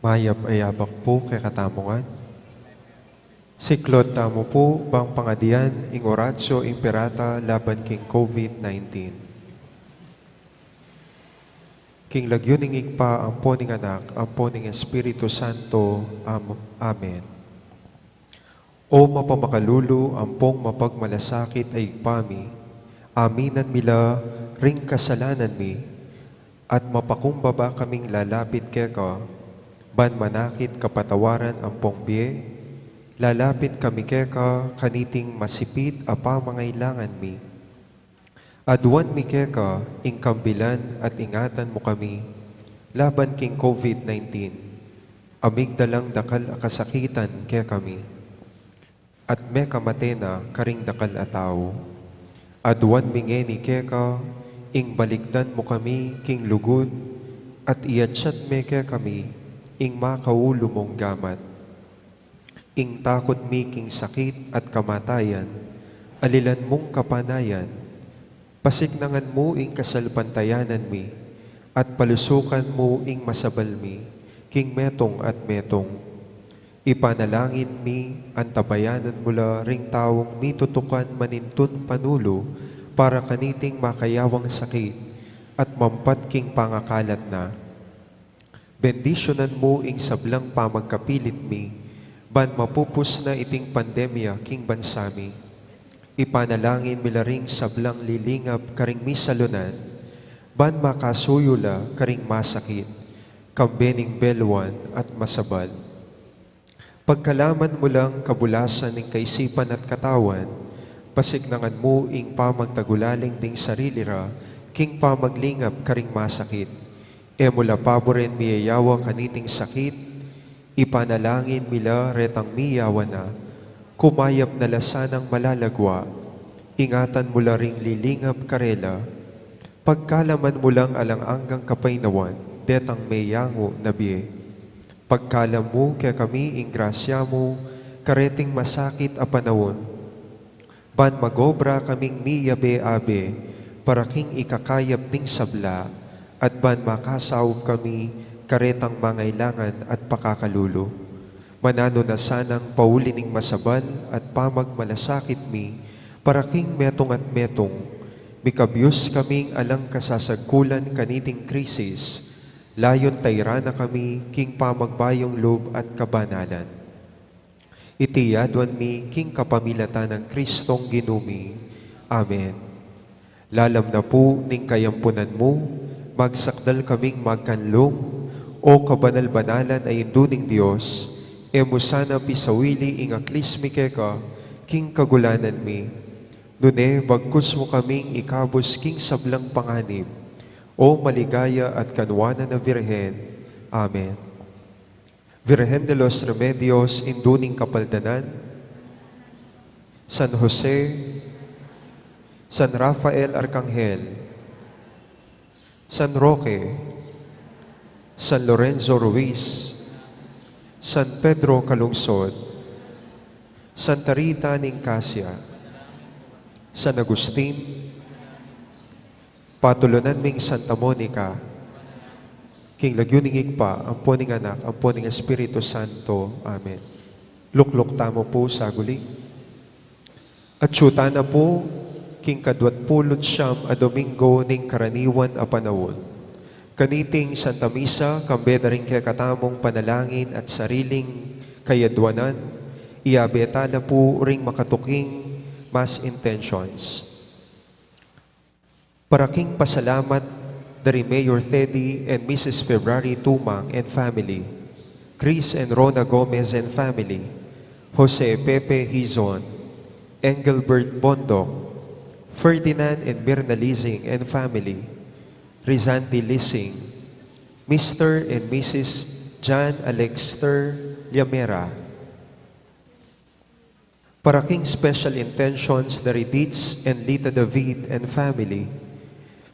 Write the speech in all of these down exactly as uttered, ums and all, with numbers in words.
Mayap a yabak pu kekatamu ngan. Siklaud tamu pu bang pangadian ing Oratio Imperata laban king COVID nineteen. King lagyu ning Ibpa, ampo ning Anak, ampo ning Espiritu Santo. Am-, Amen. O mapamakalulu ampong mapagmalasakit a Ibpa mi, aminan mi la ring kasalanan mi, at mapakumbaba kaming lalapit keka, ban manakit kapatawaran ampong bie, lalapit kami keka kaniting masipit a pamangailangan mi. Aduan mi keka ing kambilan at ingatan mu kami laban king COVID nineteen, a migdalang dakal a kasakitan kekami, at mekamate na karing dakal a tau. Aduan mi ngeni keka ing balikdan mu kami king lugud, at iatsat me kekami ing makaulu mung gamat. Ing takut mi king sakit at kamatayan, alilan mung kapanayan, pasiknangan mu ing kasalpantayanan mi, at palusukan mu ing masabal mi king metung at metung. Ipanalangin mi, antabayanan mu la ring taung mitutukan manintun panulu para kaniting makayawang sakit at mampat king pangakalat na. Bendisyunan mu ing sablang pamagkapilit mi, ban mapupus na iting pandemya king bansa mi. Ipanalangin mi la ring sablang lilingap karing misalunan, ban makasuyu la karing masakit, kambe ning beluan at masabal. Pagkalaman mu lang kabulasan ning kaisipan at katawan, pasiknangan mu ing pamagtagulaling ding sarili ra king pamaglingap karing masakit. E mu la paburen miyayawa kaniting sakit, ipanalangin mi la retang miyawa na, kumayap na la sanang malalagua, ingatan mu la ring lilingap karela, pagkalaman mu lang alang anggang kapaynawan detang meyangu na bie. Pagkalam mu kekami ing grasya mu kareting masakit a panaun, ban magobra kaming miyabe-abe para king ikakayap ning sabla, at ban makasaup kami karetang mangailangan at pakakalulu. Mananu na sanang pauli ning masabal at pamagmalasakit mi para king metung at metung, mikabyus kaming alang kasasagkulan kaniting krisis, layun tayran na kami king pamagbayung lub at kabanalan. Iti yaduan mi king kapamilatan nang Kristong Ginu mi. Amen. Lalam na pu ning kayampunan mu, magsakdal kaming magkanlung, o kabanal-banalan a Indu ning Dios, e mu sana pisawili ing aklis mi keka king kagulanan mi. Nune bagkus mu kaming ikabus king sablang panganib, o maligaya at kanwanan a Virgen. Amen. Virgen de los Remedios, Indu ning Kapaldanan, San Jose, San Rafael Arkanghel, San Roque, San Lorenzo Ruiz, San Pedro Calungsod, Santa Rita ning Casia, San Agustin, patulunan ming Santa Monica, king lagyu ning Ibpa, ampo ning Anak, ampo ning Espiritu Santo. Amen. Lukluk tamu pu saguli. Atsu tana pu king kaduat pulu't siam a Domingo ning karaniwan a panaun. Kaniting Santa Misa, kambe da ring kekatamung panalangin at sariling kayadwanan, iabe tala pu ring makatuking Mass intentions. Para king pasalamat dari Mayor Teddy and Missus February Tumang and family, Chris and Rona Gomez and family, Jose Pepe Hizon, Engelbert Bondok, Ferdinand and Mirna Lising and family, Rizanti Lising, Mister and Missus John Alexter Llamera. Para king special intentions dari Dids and Lita David and family,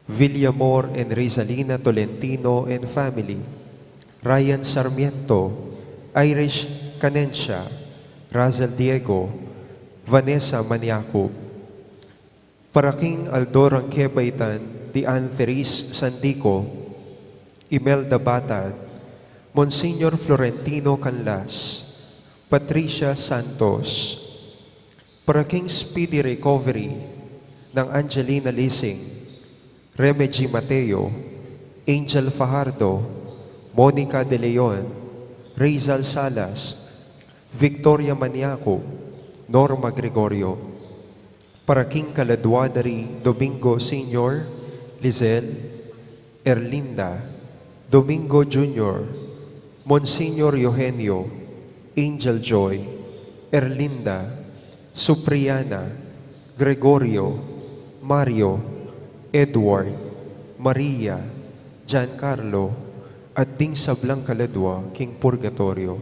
Villamor and Rizalina Tolentino and family, Ryan Sarmiento, Irish Canencia, Razel Diego, Vanessa Maniaco. Para king aldo rang kebaitan di Ann Therese Sandico, Imelda Batad, Monsignor Florentino Canlas, Patricia Santos, para king speedy recovery nang Angelina Lising, Remedy Mateo, Angel Fajardo, Monica De Leon, Rizal Salas, Victoria Maniaco, Norma Gregorio, para king kaladua da ri Domingo Senior, Lizelle, Erlinda, Domingo Junior, Monsignor Eugenio, Angel Joy, Erlinda, Supriana, Gregorio, Mario, Edward, Maria, Giancarlo, at ding sablang kaladua king purgatorio.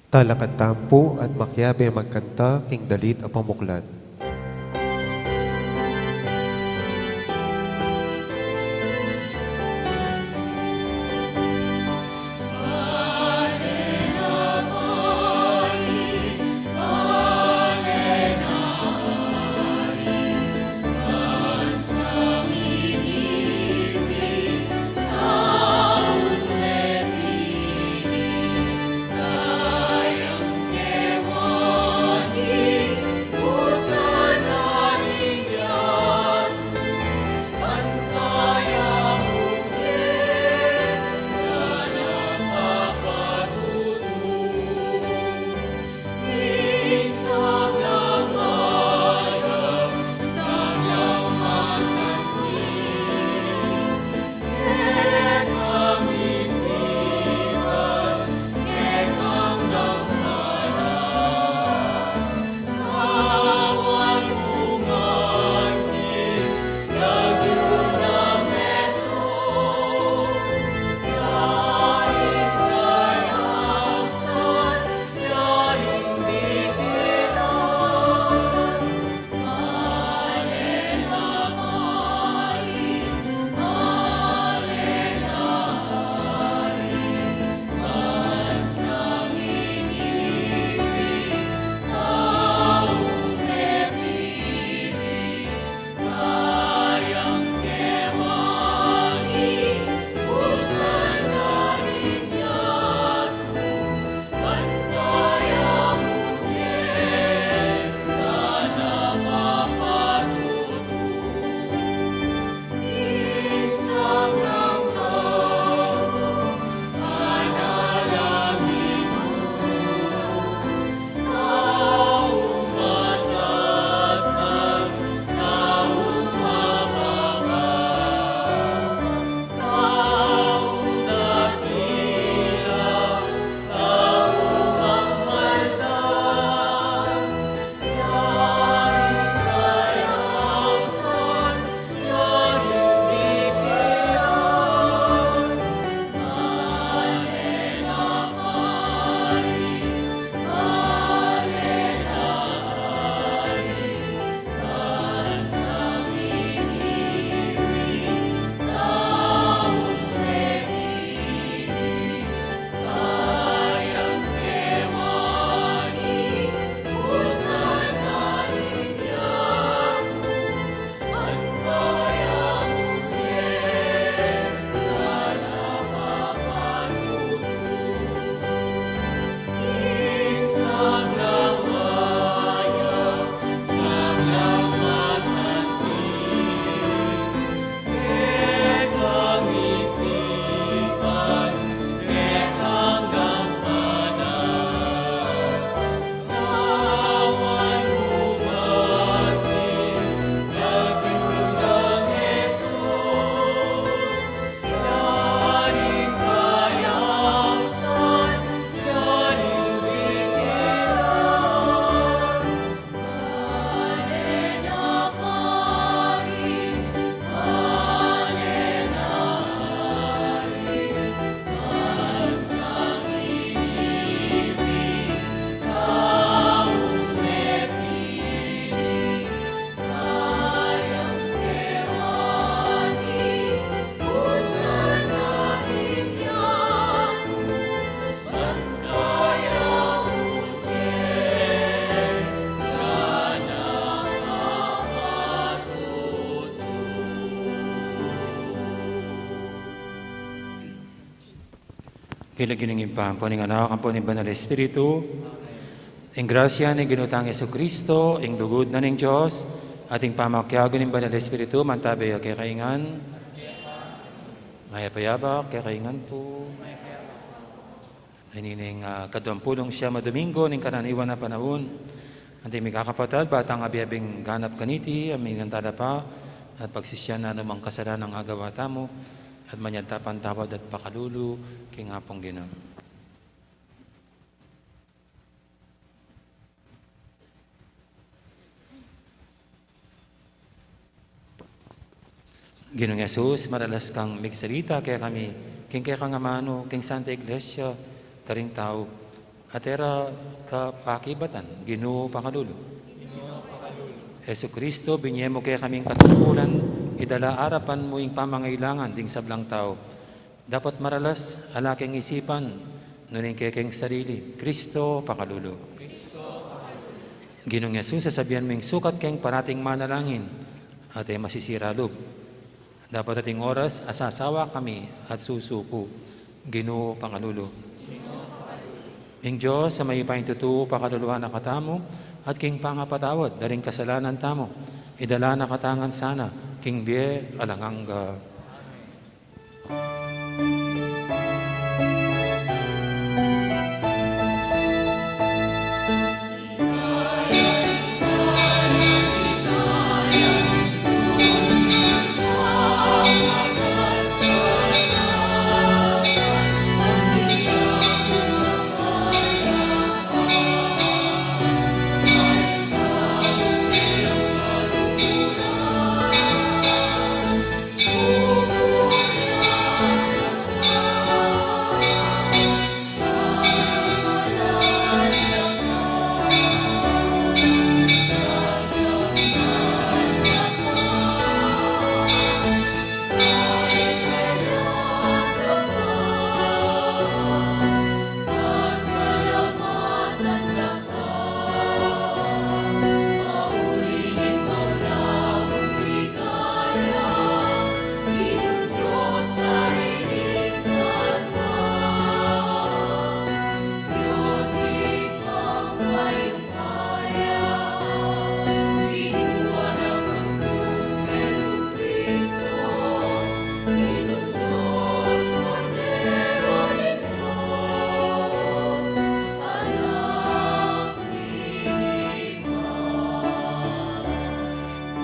Talakad tamu pu at makiabe magkanta king dalit a pamuklat. King lagyu ning Ibpa, ampo ning Anak, ampo ning Banal Espiritu. Ing grasya ning Ginu tang Jesucristo, ing lugud na ning Dios, at ing pamakiabe ning Banal Espiritu, mantabe ya kekayu ngan. Mayap a abak kekayu ngan pu. Ini ning, ah, kaduang pulu't siyam a Domingo ning karaniwan a panaun. Anti mikakapatad, ba tang abe-abeng ganap kaniti, aming talapa, at pagsisian na anumang kasalanang agawa tamu, at manyawad tang patawad at pakalulu king Apung Ginu. Ginung Jesus, maralas kang migsalita kekami, king kekang amanu, king Santa Iglesia, karing tau, at e ra ka pakibatan, Ginu, pakalulu. Jesucristo, binye mu kekaming katungkulan, idala arapan mu ing pamangailangan ding sablang tau. Dapot maralas, ala keng isipan, nune ing kekeng sarili, Cristo, pakalulu. Ginung Jesus, sasabian mu ing sukat keng parating manalangin, at e masisira lub. Dapot ating oras, asasawa kami at susuku, Ginu, pakalulu. Ing Dios a mayupayang tutu, pakaluluan na katamu, at king pangapatawad da ring kasalanan tamu, idala na katamu ngan sana king bie alang angga.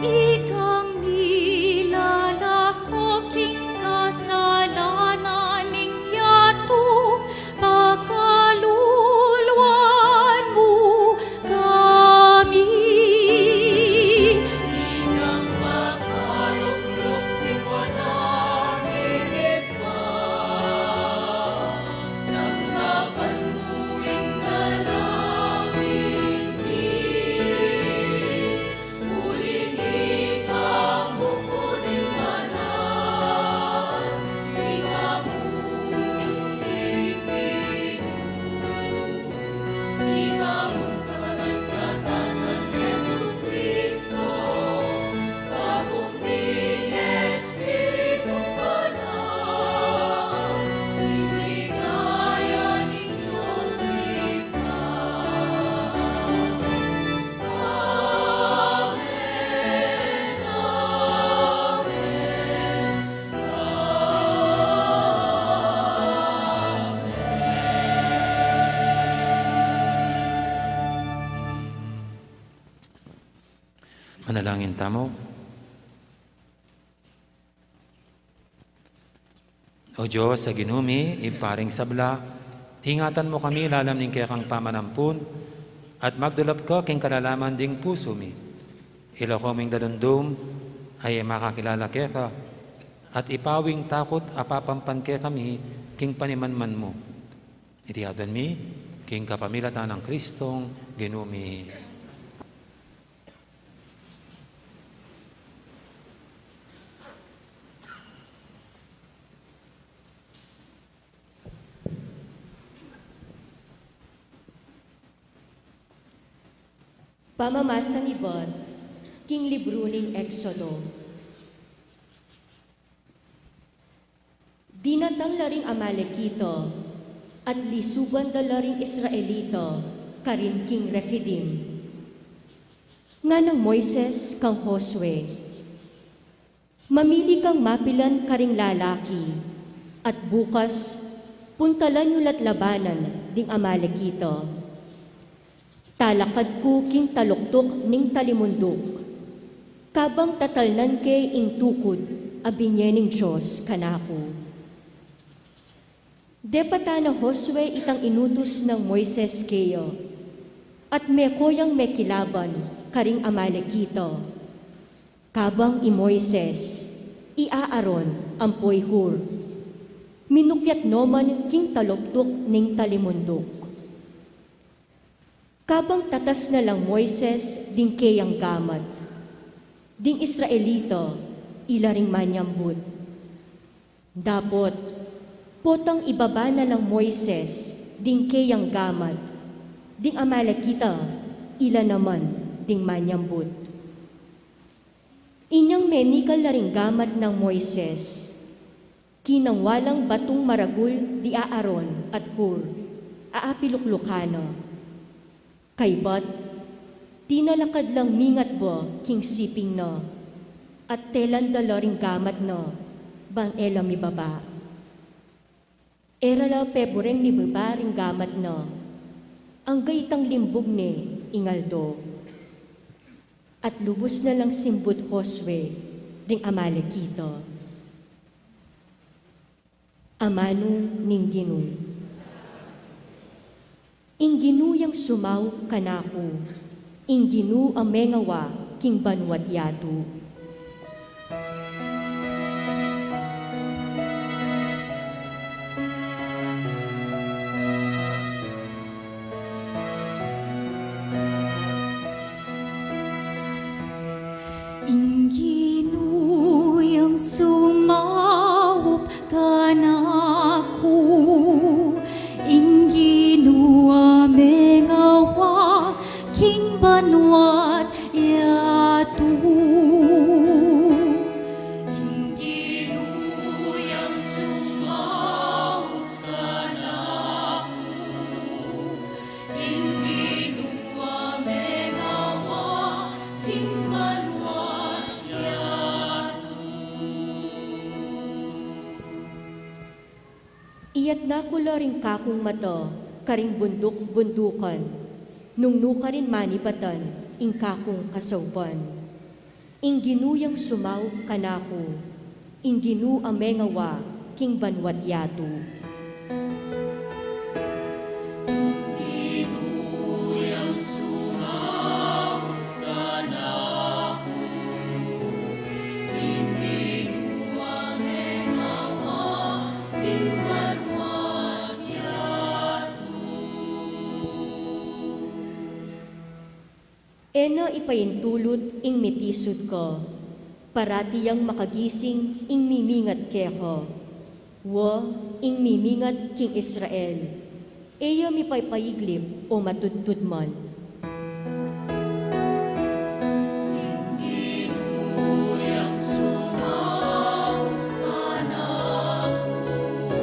Ikang milalako king kasalanan ning yatu, pakaluluan mu kami. Ikang makalukluk ning wanan ning Ibpa, tanggapan mu ing dalangin mi. Uling ika mu pu ing banal, ika mu ing Ginu, ika mu ing kapatasan, Jesucristo, bagong ning Espiritu Banal, ing ligaya ning Dios Ibpa. Manalangin tamu. O Dios a Ginu mi, Ibpa ning sabla, ingatan mu kami lalam ning kekang pamanampun, at magdulap ka king kalalaman ding pusu mi. Ilako mu ing dalundum a e makakilala keka, at ipawi ing takut a papampan kekami king panimanman mu. Iti aduan mi king kapamilatan nang Kristong Ginu mi. Pamamasang ibat king libru ning Exodo. Dinatang la ring Amalekita, At lisuban da la ring Israelita karin king Refidim. Nganang Moises kang Josue, "Mamili kang mapilan karing lalaki, at bukas puntalan yu la't labanan ding Amalekita. Talakad ku king taluktuk ning talimunduk, kabang tatalnan ke ing tukud a binie ning Dios kanaku." Depatan na Josue itang inutus nang Moises keya, at meko yang mekilaban karing Amalekita. Kabang i Moises, i Aaron, ampo i Hur, minukyat no man king taluktuk ning talimunduk. Kabang tatas na lang Moises ding keyang gamat, ding Israelita ila ring manyambut. Dapot, potang ibaba na lang Moises ding keyang gamat, ding Amalekita ila naman ding manyambut. Inyang menikal la ring gamat nang Moises, kinangwa lang batung maragul di Aaron at Hur a apiluklukan na. Kaybat, tinalakad lang mingatba king siping na, at telan da la ring gamat na, ban e la mibaba. E ra la pebureng mibaba ring gamat na, angga itang limbug ne ing aldo. At lubus na lang simbut Josue ring Amalekita. Amanu ning Ginu. Ing Ginu yang sumaup kanaku, ing Ginu a mengawa king banua't yatu. Ing Ginu yang sumaup kanaku, ing Ginu a mengawa king banua't yatu. Ing Ginu yang sumaup kanaku, ing Ginu a mengawa king banua't yatu. Iyatna ku la ring kakung mata karing bunduk-bundukan, nung nukarin manibatan ing kakung kasaupan. Ing Ginu yang sumaup kanaku, ing Ginu a mengawa king banua't yatu. Ing Ginu yang sumaup kanaku, ing Ginu a mengawa king banua't yatu. E na ipaintulut ing mitisud ka, parati yang makagising ing mimingat keka. Wa, ing mimingat king Israel, e ya mipapaiglip o matudtud man. Ing Ginu yang sumaup kanaku,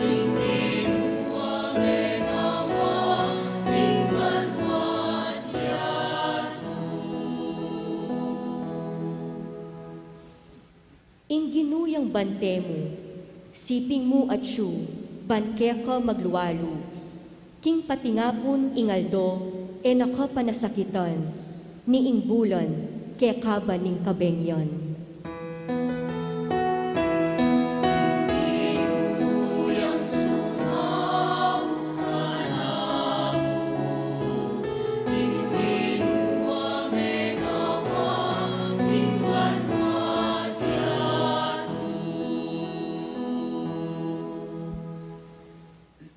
ing Ginu a mengawa king banua't yatu. Ing Ginu yang bante mu, siping mu atyu, ban keka maglualu. King patingapun ing aldo, e na ka panasakitan, ni ing bulan, keka ban ing kabengyan. Ing Ginu yang sumaup kanaku, ing Ginu a mengawa king banua't yatu.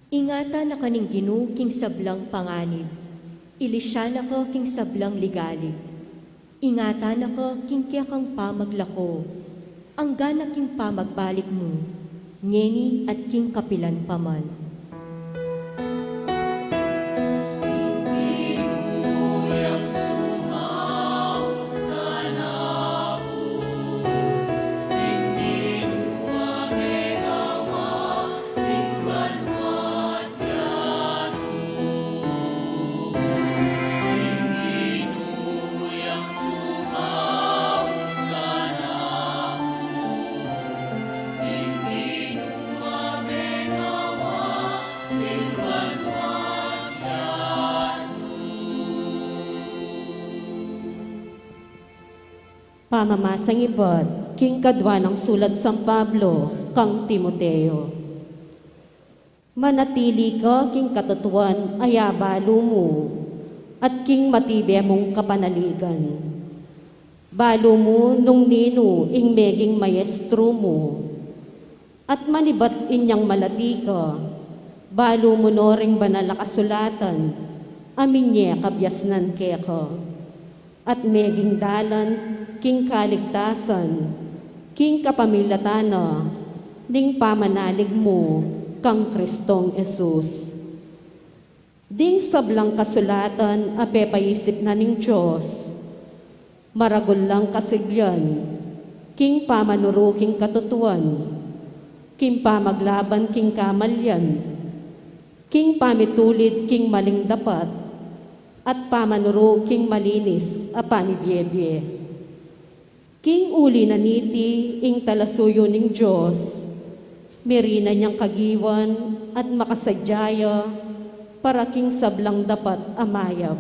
Ingatan na ka ning Ginu king sablang panganib, ilisyan na ka king sablang ligalig. Ingatan na ka king kekang pamaglako, angga na king pamagbalik mu, ngeni at king kapilan pa man. Ing Ginu yang sumaup kanaku, ing Ginu a mengawa king banua Pamamasang ibat king kadwa nang sulat San Pablo kang Timoteo. Manatili ka king katutuan a balu mu, at king matibe mung kapanaligan. Balu mu nung ninu ing meging maestro mu, at manibat inyang malati ka, balu mu no ring banal a kasulatan a minye kabiasnan keka, at meging dalan king kaligtasan, king kapamilatan na ning pamanalig mu kang Kristong Jesus. Ding sablang kasulatan a pepaisip na ning Dios, maragul lang kasiglan king pamanuru king katutuan, king pamaglaban king kamalian, king pamitulid king maling dapat, at pamanuru king malinis a pamibiebie. King uli na niti, ing talasuyu ning Dios, mirinan yang kagiwan at makasadya ya para king sablang dapat a mayap.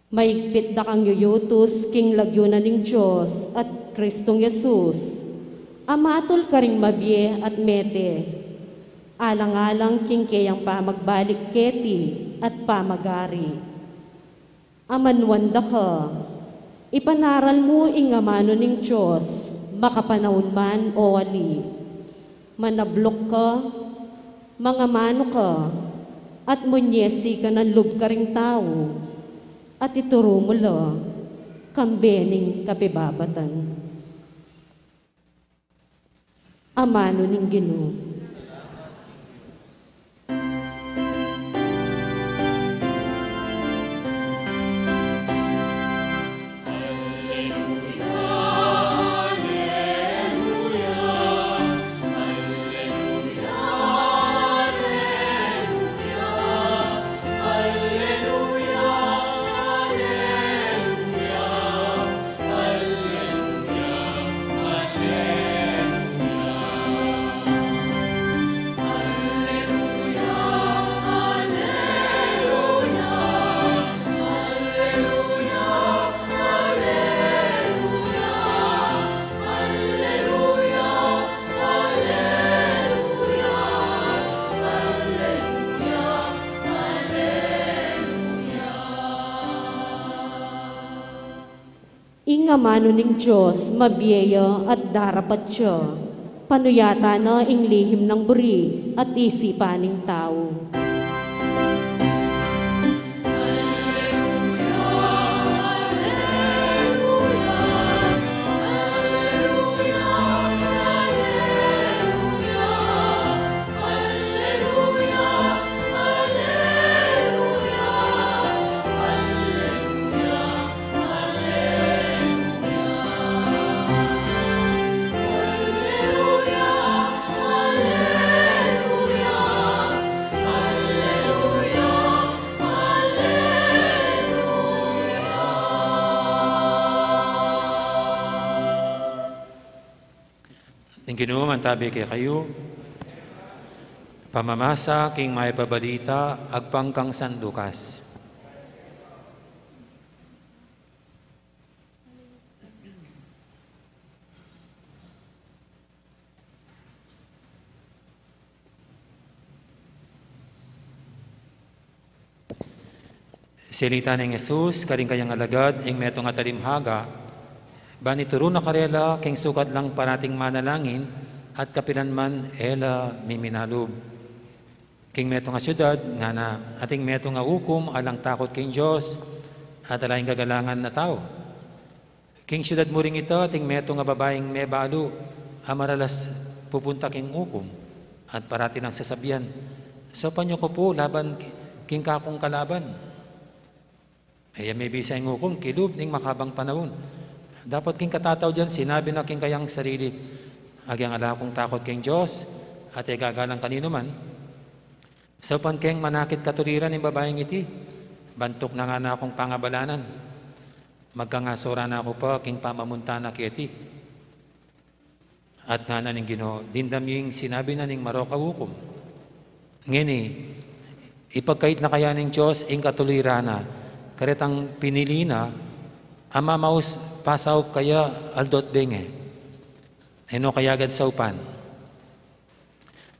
Maigpit da kang yuyutus king lagyu na ning Dios at Kristong Jesus, a matul karing mabie at mete, alang-alang king keyang pamagbalik keti at pamagari. Amanuan da ka, ipanaral mu ing amanu ning Dios, makapanaun man o ali. Manabluk ka, mangamanu ka, at munyesi ka nang lub karing tau, at ituru mu la kambe ning kapibabatan. Amanu ning Ginu. Ing amanu ning Dios mabie ya at darapat ya, panuyatan na ing lihim nang buri at isipan ning tau. Ing Ginu mantabi kekayu. Pamamasa king Mayap a Balita agpang kang San Lucas. Sinalita neng Jesus karing kayang alagad ing metung a talinghaga, ban ituru na karela king sukat lang parating manalangin at kapilan man e la miminalub. King metung a siudad, ngana, ating metung a ukum alang takut king Dios at alang kagalangan a tau. King siudad mu ring ita, ating metung a babaing mebalu a maralas pupunta king ukum, at parati nang sasabian, "Saupan yu ku pu laban ki-, king kakung kalaban." E ya mebisa ing ukum king lub ning makabang panaun. Dapot king katataudan, sinabi na king kayang sarili, "Agyang ala kung takut king Dios at e gagalang kaninuman, saupan keng manakit katuliran ing babaing iti, ban tuknangan na kung pangabalanan. Magkangasura na ku pa king pamamunta na keti." At ngana ning Ginu, "Dimdam yu ing sinabi na ning marok a ukum. Ngeni, ipagkait na kaya ning Dios ing katuliran na karetang pinili na, a mamaus Pasaup kaya aldo't bengi, e no kaya agad saupan.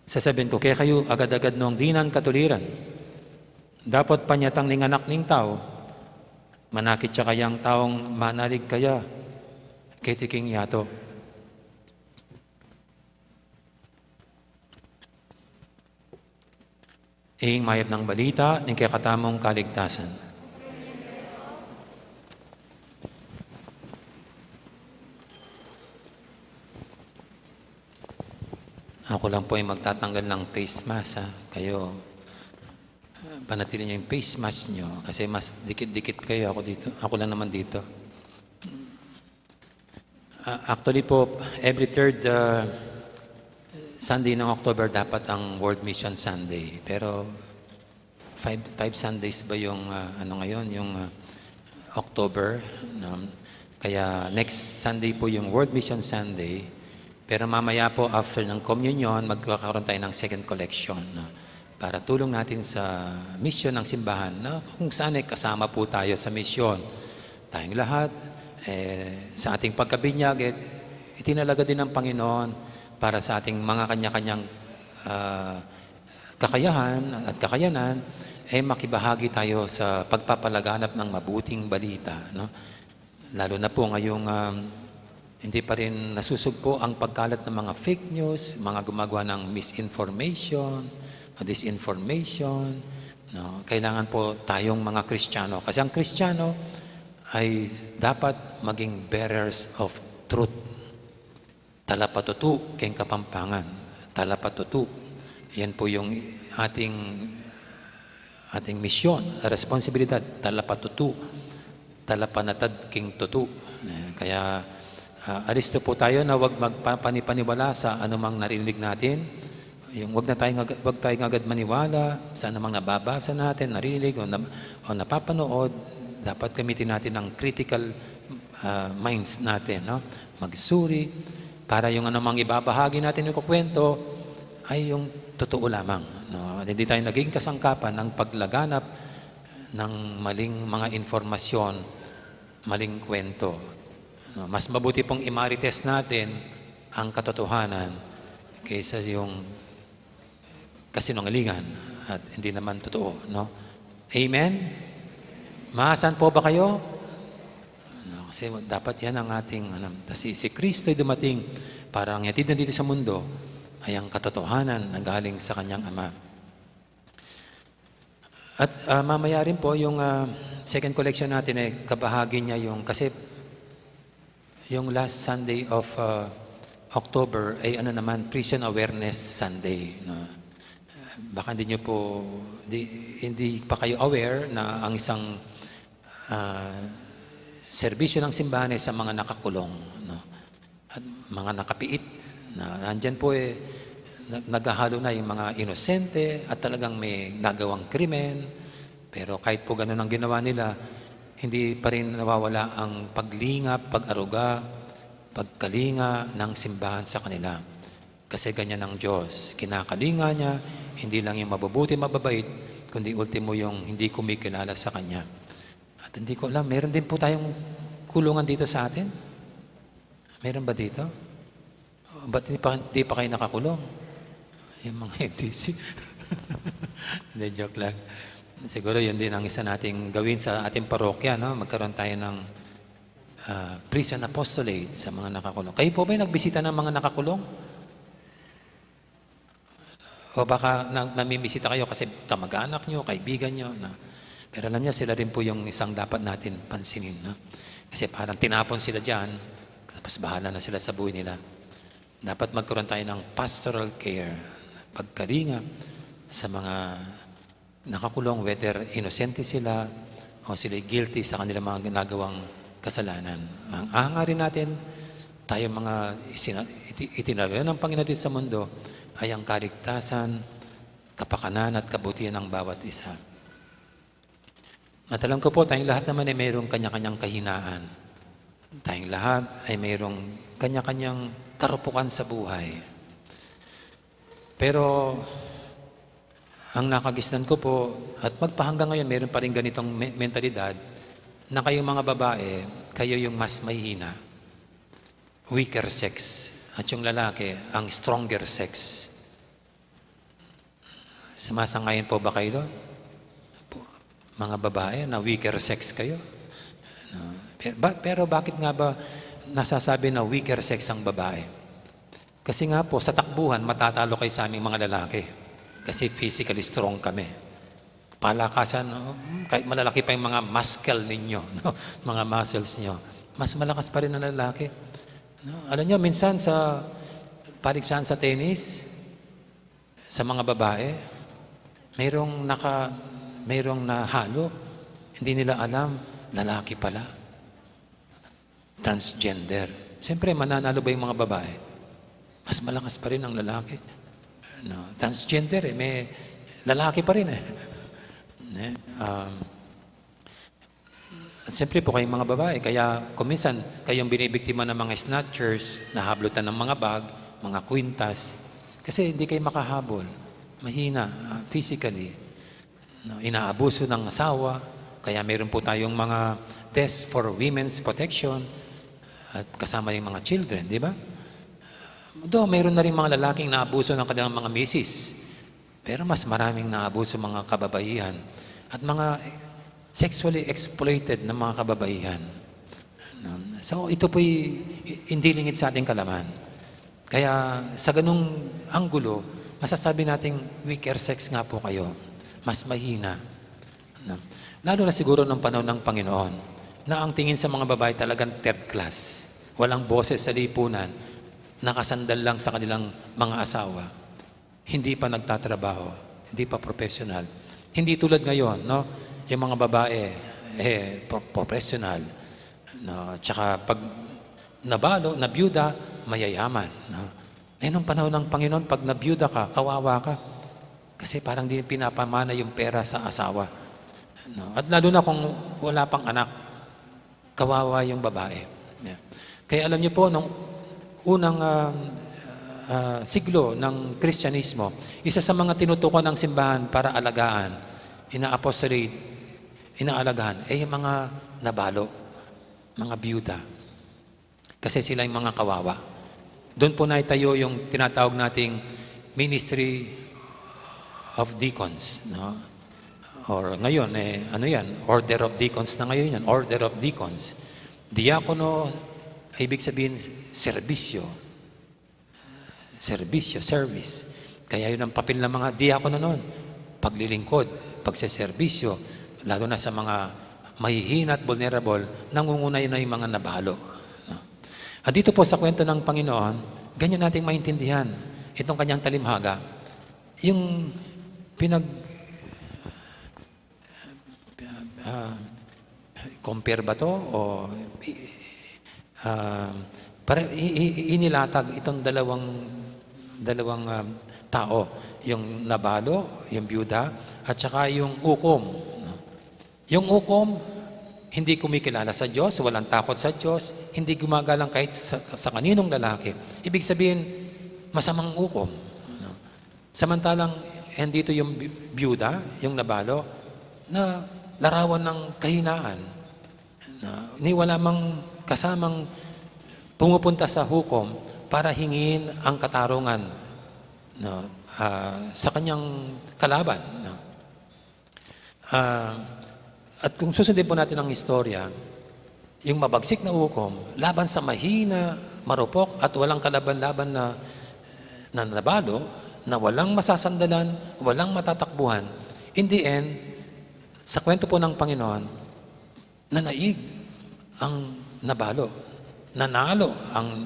Sasabian ku kekayu, agad-agad nong dinan katuliran. Dapot panyatang ning Anak ning Tau, manakit ya kayang taung manalig kaya keti king yatu. Ing mayap nang balita ning kekatamung kaligtasan. Aku lang po yung magtatanggal ng face mask, ha. Kayo, ah, panatili niyo yung face mask niyo kasi mas dikit-dikit kayo. Ako dito, ako lang naman dito. Ah, actually po, every third, ah, Sunday ng October dapat ang World Mission Sunday. Pero five, five Sundays ba yung, ah, ano ngayon, yung, ah, October, no? Kaya next Sunday po yung World Mission Sunday. Pero mamaya po, after ng communion, magkakaroon tayo ng second collection, no? Para tulong natin sa misyon ng simbahan, no? Kung saan ay kasama po tayo sa misyon. Tayong lahat, eh, sa ating pagkabinyag, eh, itinalaga din ng Panginoon para sa ating mga kanya-kanyang, ah, kakayahan at kakayanan, eh, makibahagi tayo sa pagpapalaganap ng mabuting balita, no? Lalo na po ngayong, um, hindi pa rin nasusugpo ang pagkalat ng mga fake news, mga gumagawa ng misinformation o disinformation, no? Kailangan po tayong mga Kristiyano. Kasi ang Kristiyano ay dapat maging bearers of truth. Talapatutu keng Kapampangan. Talapatutu. Yan po yung ating, ating misyon, responsibilidad. Talapatutu. Talapanatad king tutu. Eh, kaya, ah, alisto po tayo na wag magpapanipaniwala sa anumang narinig natin. Yung wag na tayong agad, wag tayong agad maniwala sa anumang nababasa natin, narinig o, na, o napapanood. Dapat gamitin natin ang critical, ah, minds natin, no? Magsuri para yung anumang ibabahagi natin, ikukwento ay yung totoo lamang, no? At hindi tayo naging kasangkapan ng paglaganap ng maling mga informasyon, maling kwento, no? Mas mabuti pong i-marites natin ang katotohanan kaysa yung kasinungalingan at hindi naman totoo, no? Amen? Maasan po ba kayo? No, kasi dapat yan ang ating, ano, kasi si Kristo'y dumating para ang hatid na dito sa mundo ay ang katotohanan na galing sa kanyang Ama. At, ah, mamaya rin po yung, ah, second collection natin, eh, kabahagi niya yung, kasi yung last Sunday of, ah, October ay ano naman, Prison Awareness Sunday, no? Baka hindi nyo po, di, hindi pa kayo aware na ang isang, ah, serbisyo ng simbahan ay sa mga nakakulong, no? At mga nakapiit na nandyan po, eh, nag-, naghahalo na yung mga inosente at talagang may nagawang krimen. Pero kahit po ganun ang ginawa nila, hindi pa rin nawawala ang paglingap, pag-aruga, pagkalinga ng simbahan sa kanila. Kasi ganyan ang Diyos. Kinakalinga niya, hindi lang yung mabubuti, mababait, kundi ultimo yung hindi kumikilala sa Kanya. At hindi ko alam, meron din po tayong kulungan dito sa atin? Meron ba dito? Ba't di pa, di pa kayo nakakulong? Yung mga F D C. Hindi, joke lang. Siguro yun din ang isa nating gawin sa ating parokya, no? Magkaroon tayo ng, ah, prison apostolate sa mga nakakulong. Kayo po ba'y nagbisita ng mga nakakulong? O baka na, namimimbisita kayo kasi kamag-anak nyo, kaibigan nyo, na, pero alam nyo, sila rin po yung isang dapat natin pansinin, no? Kasi parang tinapon sila dyan, tapos bahala na sila sa buhay nila. Dapat magkaroon tayo ng pastoral care, pagkalinga sa mga nakakulong, whether inosente sila o sila'y guilty sa kanilang mga ginagawang kasalanan. Ang hangarin natin, tayo mga isina-, iti-, itinalaga ng Panginoon dito sa mundo, ay ang kaligtasan, kapakanan at kabutihan ng bawat isa. At alam ko po, tayong lahat naman ay mayroong kanya-kanyang kahinaan. Tayong lahat ay mayroong kanya-kanyang karupukan sa buhay. Pero ang nakagisnan ko po, at magpahanggang ngayon, meron pa rin ganitong me-, mentalidad, na kayong mga babae, Kayo yung mas mahina, weaker sex, at yung lalaki, ang stronger sex. Sumasang-ayon po ba kayo doon? Po, mga babae na weaker sex kayo. No? Pe-, ba-, pero bakit nga ba nasasabi na weaker sex ang babae? Kasi nga po, sa takbuhan, matatalo kayo sa aming mga lalaki. Kasi physically strong kami. Palakasan, no? Hmm, kahit malalaki pa yung mga muscle ninyo, no? Mga muscles nyo, mas malakas pa rin ang lalaki. No? Alam nyo, minsan sa paligsahan sa tennis, sa mga babae, mayroong naka-, mayroong nahalo, hindi nila alam, lalaki pala. Transgender. Siyempre, mananalo ba yung mga babae? Mas malakas pa rin ang lalaki. No? Transgender eh, may lalaki pa rin eh. Ne? Um, at siyempre po kayong mga babae, kaya kung minsan kayong binibiktima ng mga snatchers, nahablutan ng mga bag, mga kwintas, kasi hindi kayo makahabol. Mahina, ah, physically. No, inaabuso ng asawa, kaya meron po tayong mga desk for women's protection at kasama yung mga children, di ba? Though mayroon na rin mga lalaking naabuso ng kanilang mga misis, pero mas maraming naabuso mga kababaihan at mga sexually exploited ng mga kababaihan. No? So, ito po'y hindi lingid sa ating kalaman. Kaya sa ganung anggulo, masasabi nating weaker sex nga po kayo. Mas mahina. No? Lalo na siguro ng panahon ng Panginoon, na ang tingin sa mga babae talagang third class. Walang boses sa lipunan, nakasandal lang sa kanilang mga asawa. Hindi pa nagtatrabaho, hindi pa professional. Hindi tulad ngayon, no? Yung mga babae, eh, pro-, professional. No? Tsaka pag nabalo, nabiyuda, mayayaman. No? Eh, nung panahon ng Panginoon, pag nabiyuda ka, kawawa ka. Kasi parang di pinapamana yung pera sa asawa. No? At lalo na kung wala pang anak, kawawa yung babae. Yeah. Kaya alam niyo po, nung unang, ah, ah, siglo ng Kristyanismo, isa sa mga tinutukan ng simbahan para alagaan, ina-apostolate, inaalagaan, ay yung mga nabalo, mga biyuda. Kasi sila yung mga kawawa. Doon po naitayo yung tinatawag nating Ministry of Deacons, no? Or ngayon, eh, ano yan? Order of Deacons na ngayon yan. Order of Deacons. Diakono, ibig sabihin, serbisyo. Serbisyo, service. Kaya yun ang papel ng mga diakono noon. Paglilingkod, pagseserbisyo, lalo na sa mga mahihina at vulnerable, nangunguna yun ay mga nabalo. No? At dito po sa kwento ng Panginoon, ganyan nating maintindihan itong kanyang talimhaga. Yung pinag-, ah, compare ba to? O, i-, ah, para i-, i-, inilatag itong dalawang, dalawang, ah, tao, yung nabalo, yung biyuda, at saka yung ukom, no? Yung ukom, hindi kumikilala sa Diyos, walang takot sa Diyos, hindi gumagalang kahit sa, sa kaninong lalaki. Ibig sabihin, masamang ukom. Ano? Samantalang, andito yung bi-, biyuda, yung nabalo, na larawan ng kahinaan. Na, ni wala mang kasamang pumupunta sa hukom para hingin ang katarungan, no, ah, sa kanyang kalaban, no? Ah, at kung susundin po natin ang istorya, yung mabagsik na hukom laban sa mahina, marupok, at walang kalaban-laban na, na nabalo, na walang masasandalan, walang matatakbuhan, in the end, sa kwento po ng Panginoon, nanaig ang nabalo. Nanalo ang,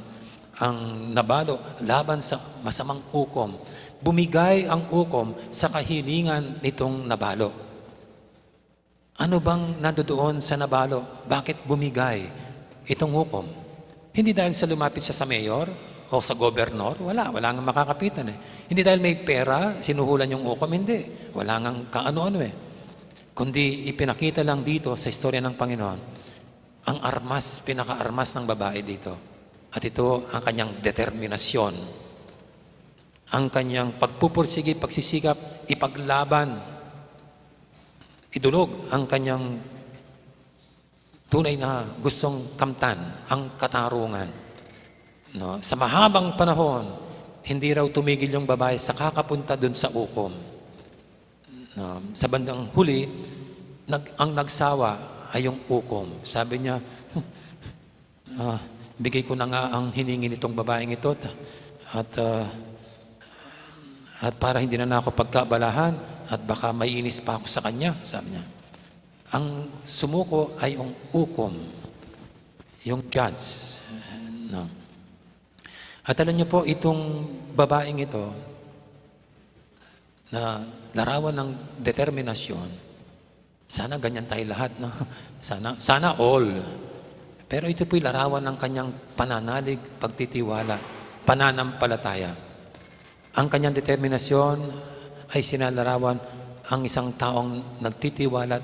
ang nabalo laban sa masamang hukom. Bumigay ang hukom sa kahilingan nitong nabalo. Ano bang nandoon sa nabalo? Bakit bumigay itong hukom? Hindi dahil sa lumapit siya sa mayor o sa gobernador? Wala, wala ngang makakapitan eh. Hindi dahil may pera, sinuhulan yung hukom? Hindi. Wala ngang kaano-ano eh. Kundi ipinakita lang dito sa istorya ng Panginoon, ang armas, pinakaarmas ng babae dito. At ito ang kanyang determinasyon. Ang kanyang pagpupursigi, pagsisikap, ipaglaban, idulog ang kanyang tunay na gustong kamtan ang katarungan. No? Sa mahabang panahon, hindi raw tumigil yung babae sa kakapunta dun sa ukom. No? Sa bandang huli, nag-, ang nagsawa ay yung ukom. Sabi niya, "Ah, bigay ko na nga ang hiningi nitong babaeng ito, at, at, ah, at para hindi na ako pagkabalahan at baka maiinis pa ako sa kanya," sabi niya. Ang sumuko ay yung ukom, yung judge. No? At alam niyo po, itong babaeng ito, na larawan ng determinasyon, sana ganyan tayo lahat, no? Sana, sana all. Pero ito po'y larawan ng kanyang pananalig, pagtitiwala, pananampalataya. Ang kanyang determinasyon ay sinalarawan ang isang taong nagtitiwala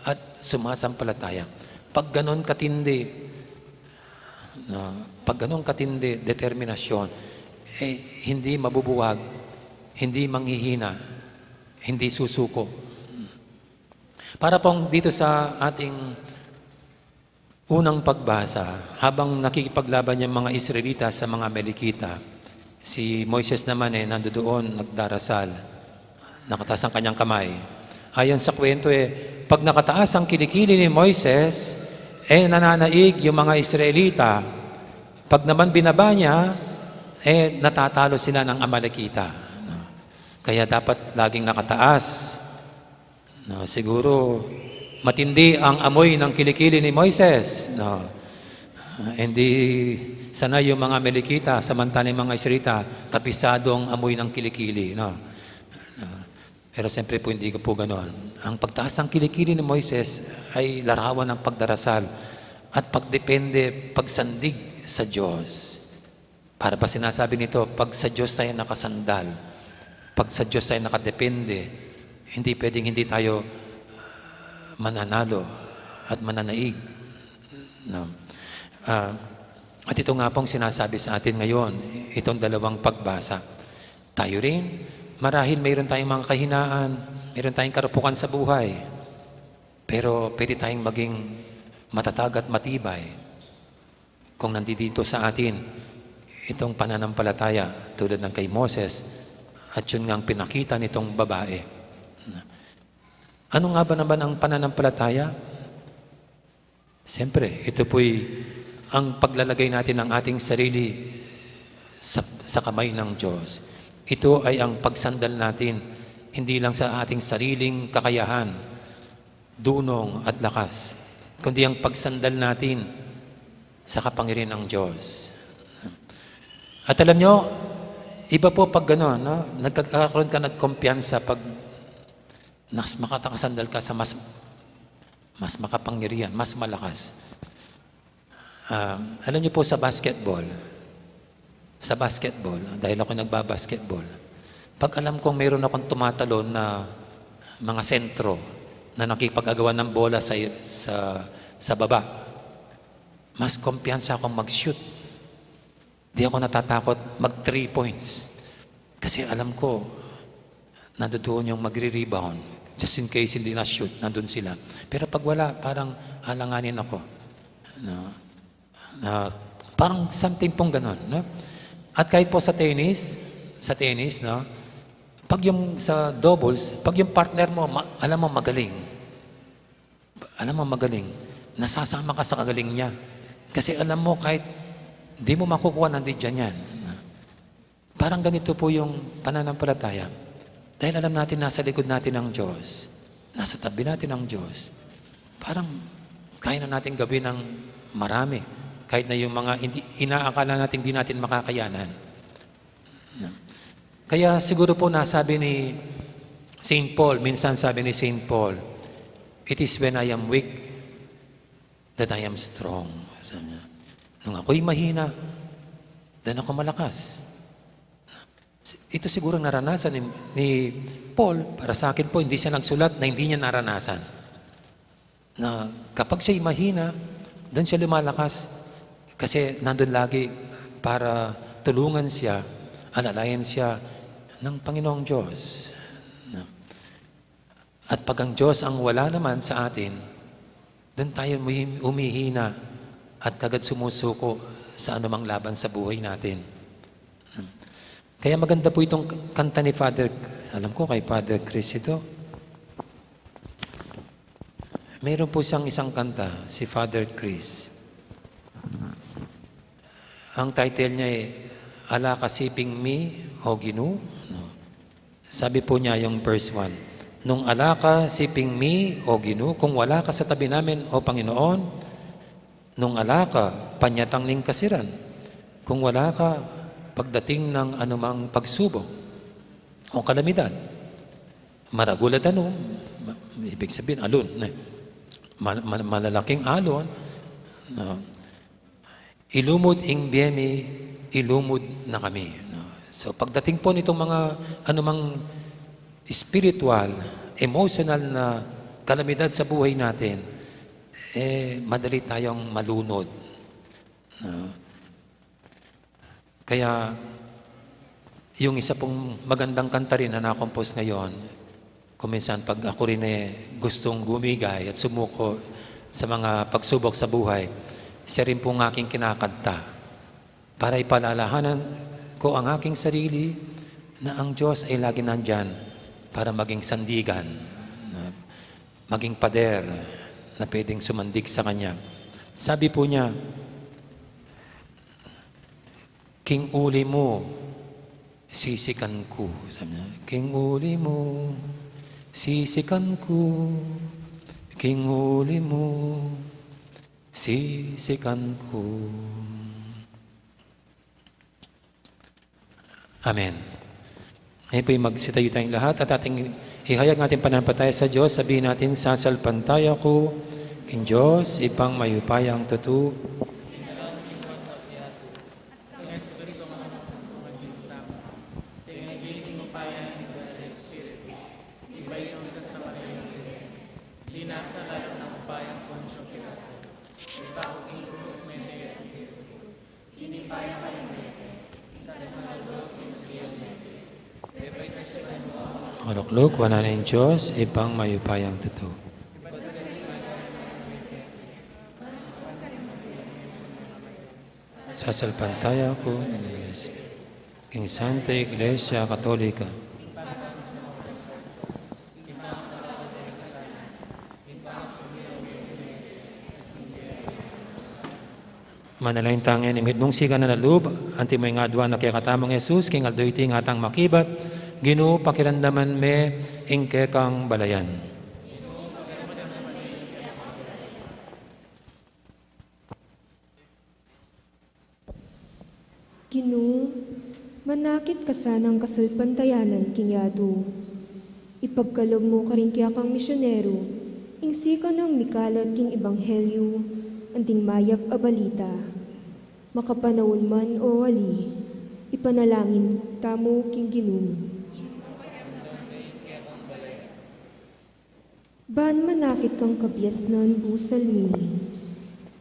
at sumasampalataya. Pag ganon katindi, no? Pag ganon katindi, determinasyon, eh, hindi mabubuwag, hindi manghihina, hindi susuko. Para pong dito sa ating unang pagbasa, habang nakikipaglaban yung mga Israelita sa mga Amalekita, si Moises naman, eh, nandoon, nagdarasal. Nakataas ang kanyang kamay. Ayon sa kwento, eh, pag nakataas ang kilikili ni Moises, eh, nananaig yung mga Israelita. Pag naman binaba niya, eh, natatalo sila ng Amalekita. No? Kaya dapat laging nakataas. No, siguro matindi ang amoy ng kilikili ni Moises. No? Ah, hindi sanay yung mga Amalekita, samantalang yung mga Israelita, kabisado ang amoy ng kilikili. No? Ah, pero siyempre po, hindi ko po ganon. Ang pagtaas ng kilikili ni Moises ay larawan ng pagdarasal at pagdepende, pagsandig sa Diyos. Para ba sinasabi nito, pag sa Diyos tayo nakasandal, pag sa Diyos tayo nakadepende, hindi pwedeng hindi tayo, ah, mananalo at mananaig. No? Ah, at ito nga pong sinasabi sa atin ngayon, itong dalawang pagbasa. Tayo rin, marahil mayroon tayong mga kahinaan, mayroon tayong karupukan sa buhay, pero pwede tayong maging matatag at matibay kung nandito sa atin itong pananampalataya tulad ng kay Moses at yun nga ang pinakita nitong babae. Ano nga ba naman ang pananampalataya? Siyempre, ito po'y ang paglalagay natin ng ating sarili sa, sa kamay ng Diyos. Ito ay ang pagsandal natin, hindi lang sa ating sariling kakayahan, dunong at lakas, kundi ang pagsandal natin sa kapangyarihan ng Diyos. At alam nyo, iba po pag gano'n, no? Nagkakaroon ka ng kumpiyansa pag mas makatakasandal ka sa mas, mas makapangyarihan, mas malakas. Ah, alam niyo po sa basketball, sa basketball, dahil ako nagbabasketball, pag alam kong mayroon akong tumatalon na mga sentro na nakipag-agawan ng bola sa, sa, sa baba, mas kumpiyansa akong mag-shoot. Di ako natatakot mag three points. Kasi alam ko, nandoon yung magre-rebound. Just in case hindi na-shoot, nandun sila. Pero pag wala, parang alanganin ako. No? Ah, parang something pong ganon, no? At kahit po sa tennis, sa tennis, no? Pag yung sa doubles, pag yung partner mo, ma-, alam mo magaling. Alam mo magaling. Nasasama ka sa kagaling niya. Kasi alam mo kahit di mo makukuha, nandiyan yan. Parang ganito po yung pananampalataya. Dahil alam natin nasa likod natin ang Diyos. Nasa tabi natin ang Diyos. Parang kaya na natin gawin ng marami. Kahit na yung mga hindi, inaakala natin hindi natin makakayanan. Kaya siguro po nasabi ni Saint Paul, minsan sabi ni Saint Paul, "It is when I am weak that I am strong." Sabi niya, "Nung ako'y mahina, then ako malakas." Ito siguro naranasan ni, ni Paul, para sa akin po, hindi siya nagsulat na hindi niya naranasan. Na kapag siya'y mahina, doon siya lumalakas. Kasi nandun lagi para tulungan siya, alalayan siya ng Panginoong Diyos. At pag ang Diyos ang wala naman sa atin, Dun tayo humihina at kagad sumusuko sa anumang laban sa buhay natin. Kaya maganda po itong kanta ni Father, alam ko kay Father Chris ito. Meron po siyang isang kanta, si Father Chris. Ang title niya ay Ala Ka Siping Mi, O Ginu. No? Sabi po niya yung verse one, "Nung ala ka siping mi, O Ginu, kung wala ka sa tabi namin, O Panginoon, nung ala ka, panyatang ning kasiran, kung wala ka, pagdating ng anumang pagsubok o kalamidad, maragul a danum," ma-, ibig sabihin, alon, ne? Mal-, mal-, malalaking alon, ah, "Ilumud ing bie mi, ilumud na kami." No? So, pagdating po nitong mga anumang spiritual, emotional na kalamidad sa buhay natin, eh, madali tayong malunod. No? Kaya, yung isa pong magandang kanta rin na na-compose ngayon, kung minsan pag ako rin, eh, gustong gumigay at sumuko sa mga pagsubok sa buhay, siya rin pong aking kinakanta para ipaalalahanan ko ang aking sarili na ang Diyos ay lagi nandyan para maging sandigan, na maging pader na pwedeng sumandig sa Kanya. Sabi po niya, "King uli mu, sisikan ku." Sabi niya, "King uli mu, sisikan ku. King uli mu, sisikan ku." Amen. Ngayon po'y magsitayo tayong lahat at ating ihayag ng ating pananampalataya sa Diyos. Sabihin natin, "Sasalpantaya ku king Diyos, Ibpang mayupayang tutu." Makaluklukan na ning Diyos, Ibpang mayupayang tutu. Sasalpantaya ku king Santa Iglesia Katolika. Manalangin tamu ngening mitmung sikan a lub, anti mo ing aduan na kekatamung Jesus, king aldo iti ngatang makibat, Ginu, pakiramdaman me ing kekang balayan. Ginu, manakit ka sanang kasalpantayanan king yatu. Ipagkalub mu karing kekang misyonero ing sikan nang mikalat king ebanghelyu, anting mayap a balita. Makapanaun man o ali, ipanalangin tamu king Ginu. Ban manakit kang kabiasnan busal mi.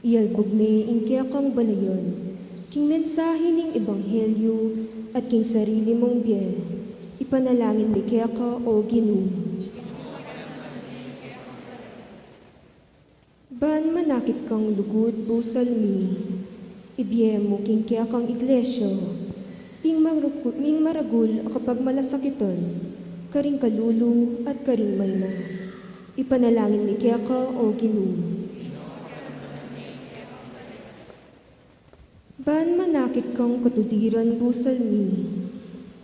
Iyalbug me ing kekang balayan king mensahe ning ebanghelyu at king sarili mung bie. Ipanalangin mi keka, o Ginu. Ban manakit kang lugud busal mi. Ibie mu king kekang iglesia ing maruku-, ing maragul a kapagmalasakitan karing kalulu at karing mayna. Ipanalangin mi keka, o Ginu. Ban manakit kang katuliran busal mi.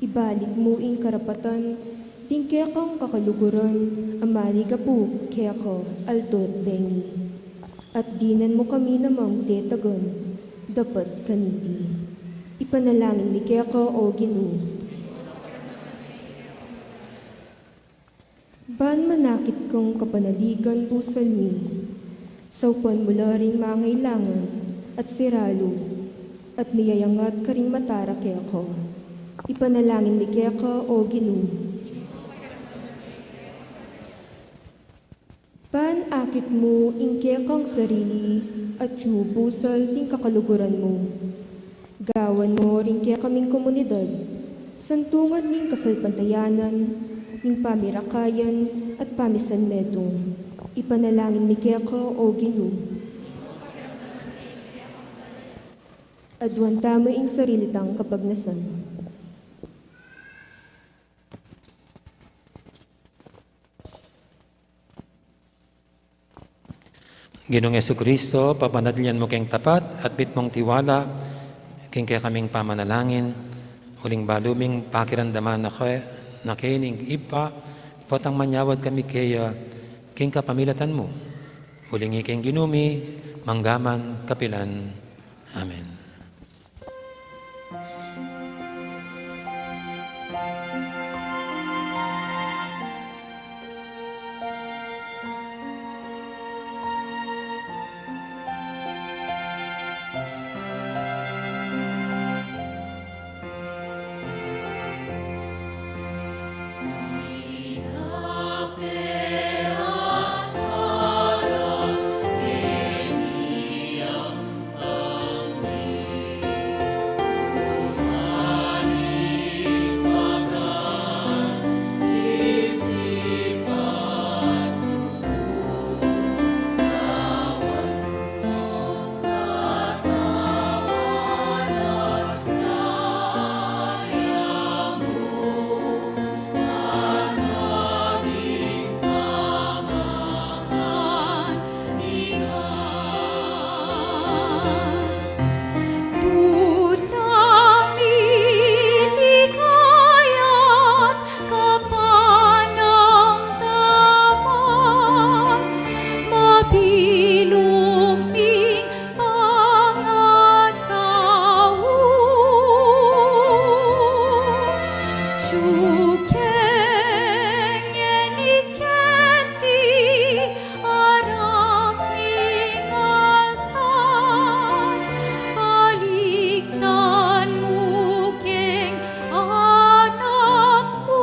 Ibalik mu ing karapatan ding kekang kakaluguran a maligapu keka aldo't bengi. At dinan mu kami namang tetagan dapat kaniti. Ipanalangin mi keka, o Ginu. Ban manakit kang kapanaligan busal mi. Saupan mu la ring mangailangan at siralu, at miyayangat karing mata ra keka. Ipanalangin mi keka, o Ginu. Ban akit mu ing kekang sarili atyu busal ding kakaluguran mu. Gawan mu ring kekaming komunidad santungan ning kasalpantayanan, ning pamirakayan at pamisanmetung. Ipanalangin mi keka, O Ginu. Aduan tamu ing sarili tang kapagnasan. Ginung Jesucristo, papanatilian mu keng tapat at bitmung tiwala king kekaming pamanalangin, uling balu ming pakiramdaman na ke, na keni ning Ibpa, potang manyawad kami keya king kapamilatan mu. Uling ikeng Ginu mi, mangga man kapilan. Amen. Tulang miligayat kapanamdaman, mabilug ning pangatau. Jukeng ngeni keti arap ning altar, balikdan mu keng anak mu.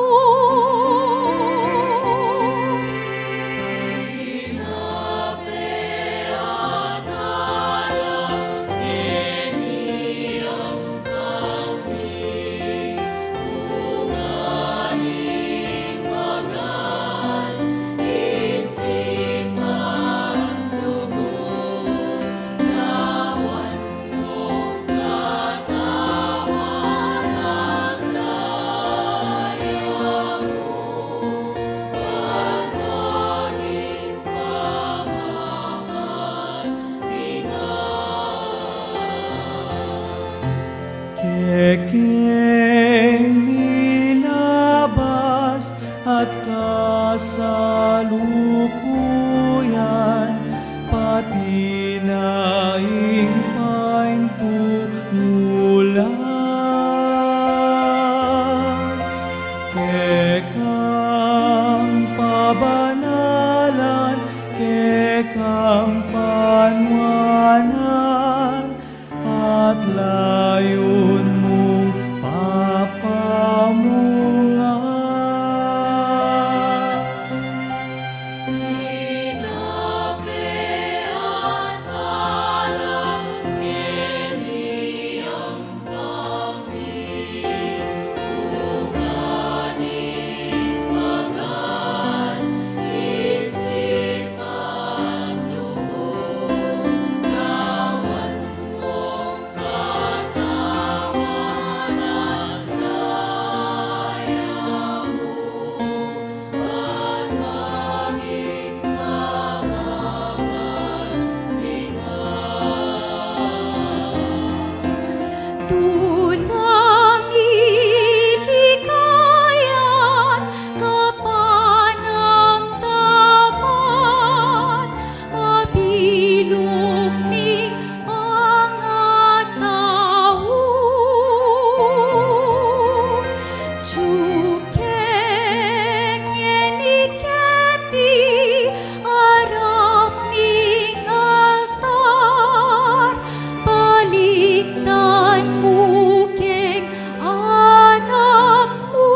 Kekeng minabas at kasalukuyan, pati na ing paintungulan. Kekang pabanalan, kekang panuanan, at layun mung papamungan. Tulang miligayat kapanamdaman, mabilug ning pangatau. Jukeng ngeni keti arap ning altar, balikdan mu keng anak mu.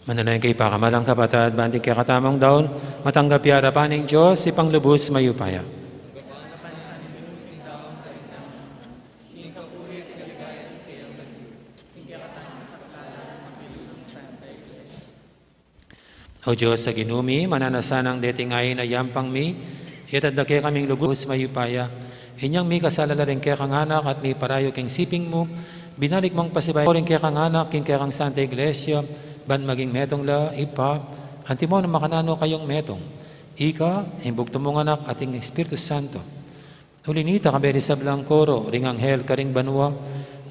Manalangin kayu, pakamalan kung kapatad, ban ding kekatamung daun matanggap ya arapan ning Dios, Ibpang lubus mayupaya. O Dios a Ginu mi, mananu sanang deting ain a yampang mi iyatas da kekaming lugud mayupaya. Inyang mikasala la ring kekang anak at miparayu king siping mu, binalik mung pasibayu ring kekang anak king kekang Santa Iglesia, ban maging metung la, Ibpa, antimo nung makananu kayung metung. Ika, ing bugtung mung Anak at ing Espiritu Santo. Uli nita, kayabe ring sablang koro ring anghel karing banua,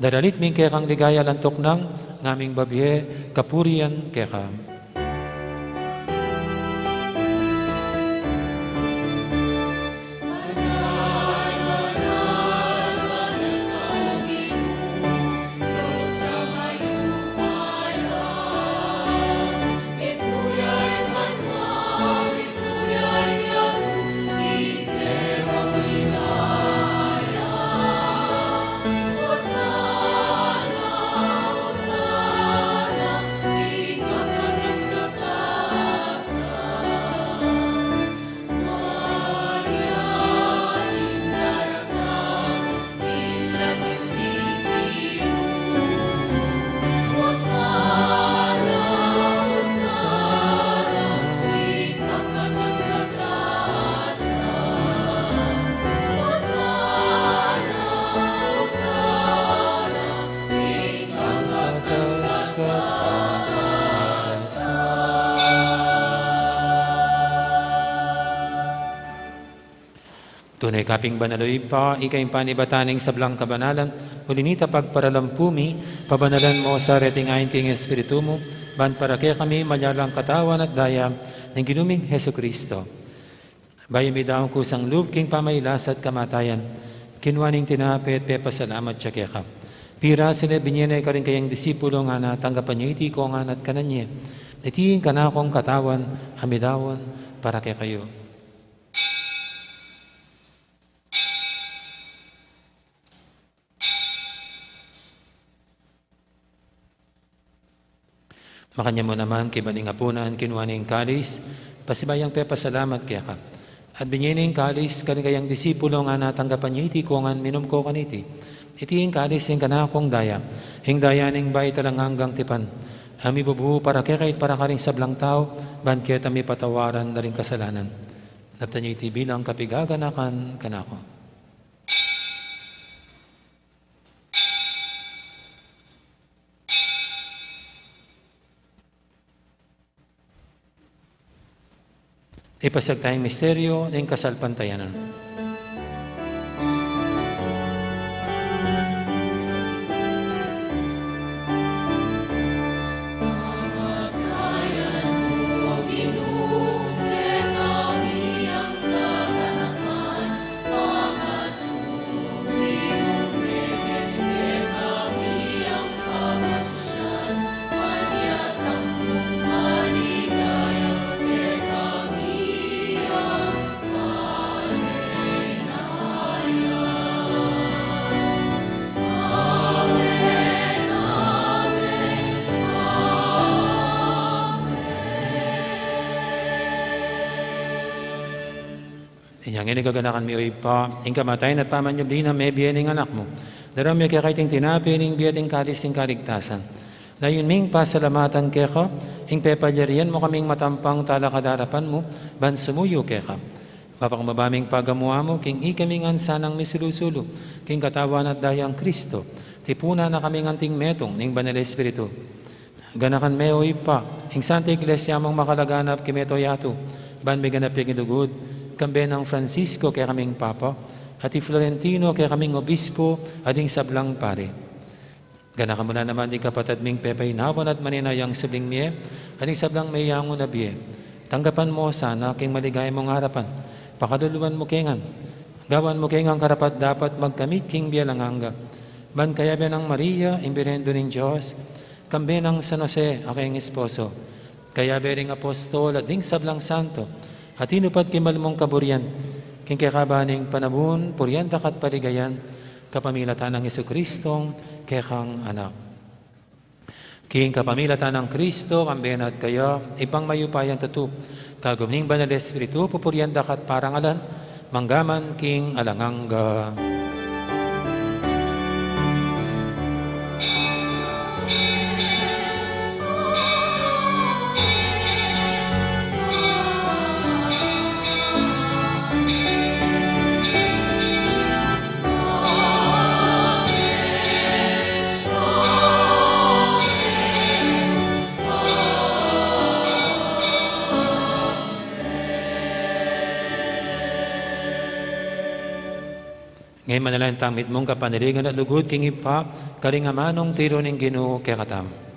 daralit mi ing kekang ligaya, lantuk nang ngaming babie kapurian keka. Tune ka pin banal, o Ibpa, ika ing panibatan ning sablang kabanalan, uli nita pagparalampu mi, pabanalan mu sa reting ain king Espiritu mu, ban para kekami maging katawan at daya ning Ginu ming Jesucristo. Bayu midaun kusang lub king pamagkasakit at kamatayan, kinua ne ing tinape at pepasalamat ya keka. Pirasu ne, binie ne karing kayang disipulo, ngana, tanggapan ye iti kongan at kanan ye. Iti ing kanakung katawan a midaun para kekayu. Makanyan mu naman, kaybat ning apunan, kinua ne ing kalis, pasibayu yang pepasalamat keka. At binie ne ing kalis karing kayang disipulo, ngana, tanggapan ye iti kongan, minum ko kaniti. Iti ing kalis ning kanakung daya, ing daya ning bayu at alang anggang tipan, a mibubu para kekayu at para karing sablang tau, ban keta mipatawaran la ring kasalanan. Daptan ye iti bilang kapaganakan kanaku. Ipasiag taya ing misteryu ning kasalpantayanan. Inya ngeni, gaganakan mi, o Ibpa, ing kamatayan at pamanyubli nang mebie ning Anak mu. Daraun mi keka iting tinape ning bie at ing kalis ning kaligtasan. Layun ming pasalamatan keka ing pepalyarian mu kaming matampang talakad king arapan mu, ban sumuyu keka. Mapakumbaba ming pagamu-amu king ikami ngan sanang misulu-sulu king katawan at dayang Kristo, tipunan na kaming anting metung ning Banal Espiritu. Ganakan me, o Ibpa, ing Santa Iglesia mung makalaganap king mabilug a yatu, ban miganap ya king lugud, kambe nang Francisco kekaming Papa, at i Florentino kekaming Obispo, at ding sablang pari. Ganakan mu la naman ding kapatad ming pepainawa at manenaya king subling mie, at ding sablang meyangu na bie. Tanggapan mu la sana king maligaya mung arapan, pakaluluan mu ke ngan, gawan mu ke ngan karapat-dapat magkamit king bie alang angga. Ban kayabe nang Maria, ing Birhen Indu ning Dios, kambe nang San Jose a kayang esposo, kayabe ring apostol at ding sablang santo a tinupad king mal mung kaburian, king kekaban ning panaun, purian da ka at paligayan, kapamilatan nang Jesucristong kekang Anak. King kapamilatan nang Kristo, kambe na at kaya, Ibpang mayupayang tutu, kagum ning Banal Espiritu, pupurian da ka at parangalan, mangga man king alang angga. Ngeni manalangin tang mitmung kapanaligan at lugud king Ibpa, karing amanung tiru ning Ginu kekatamu.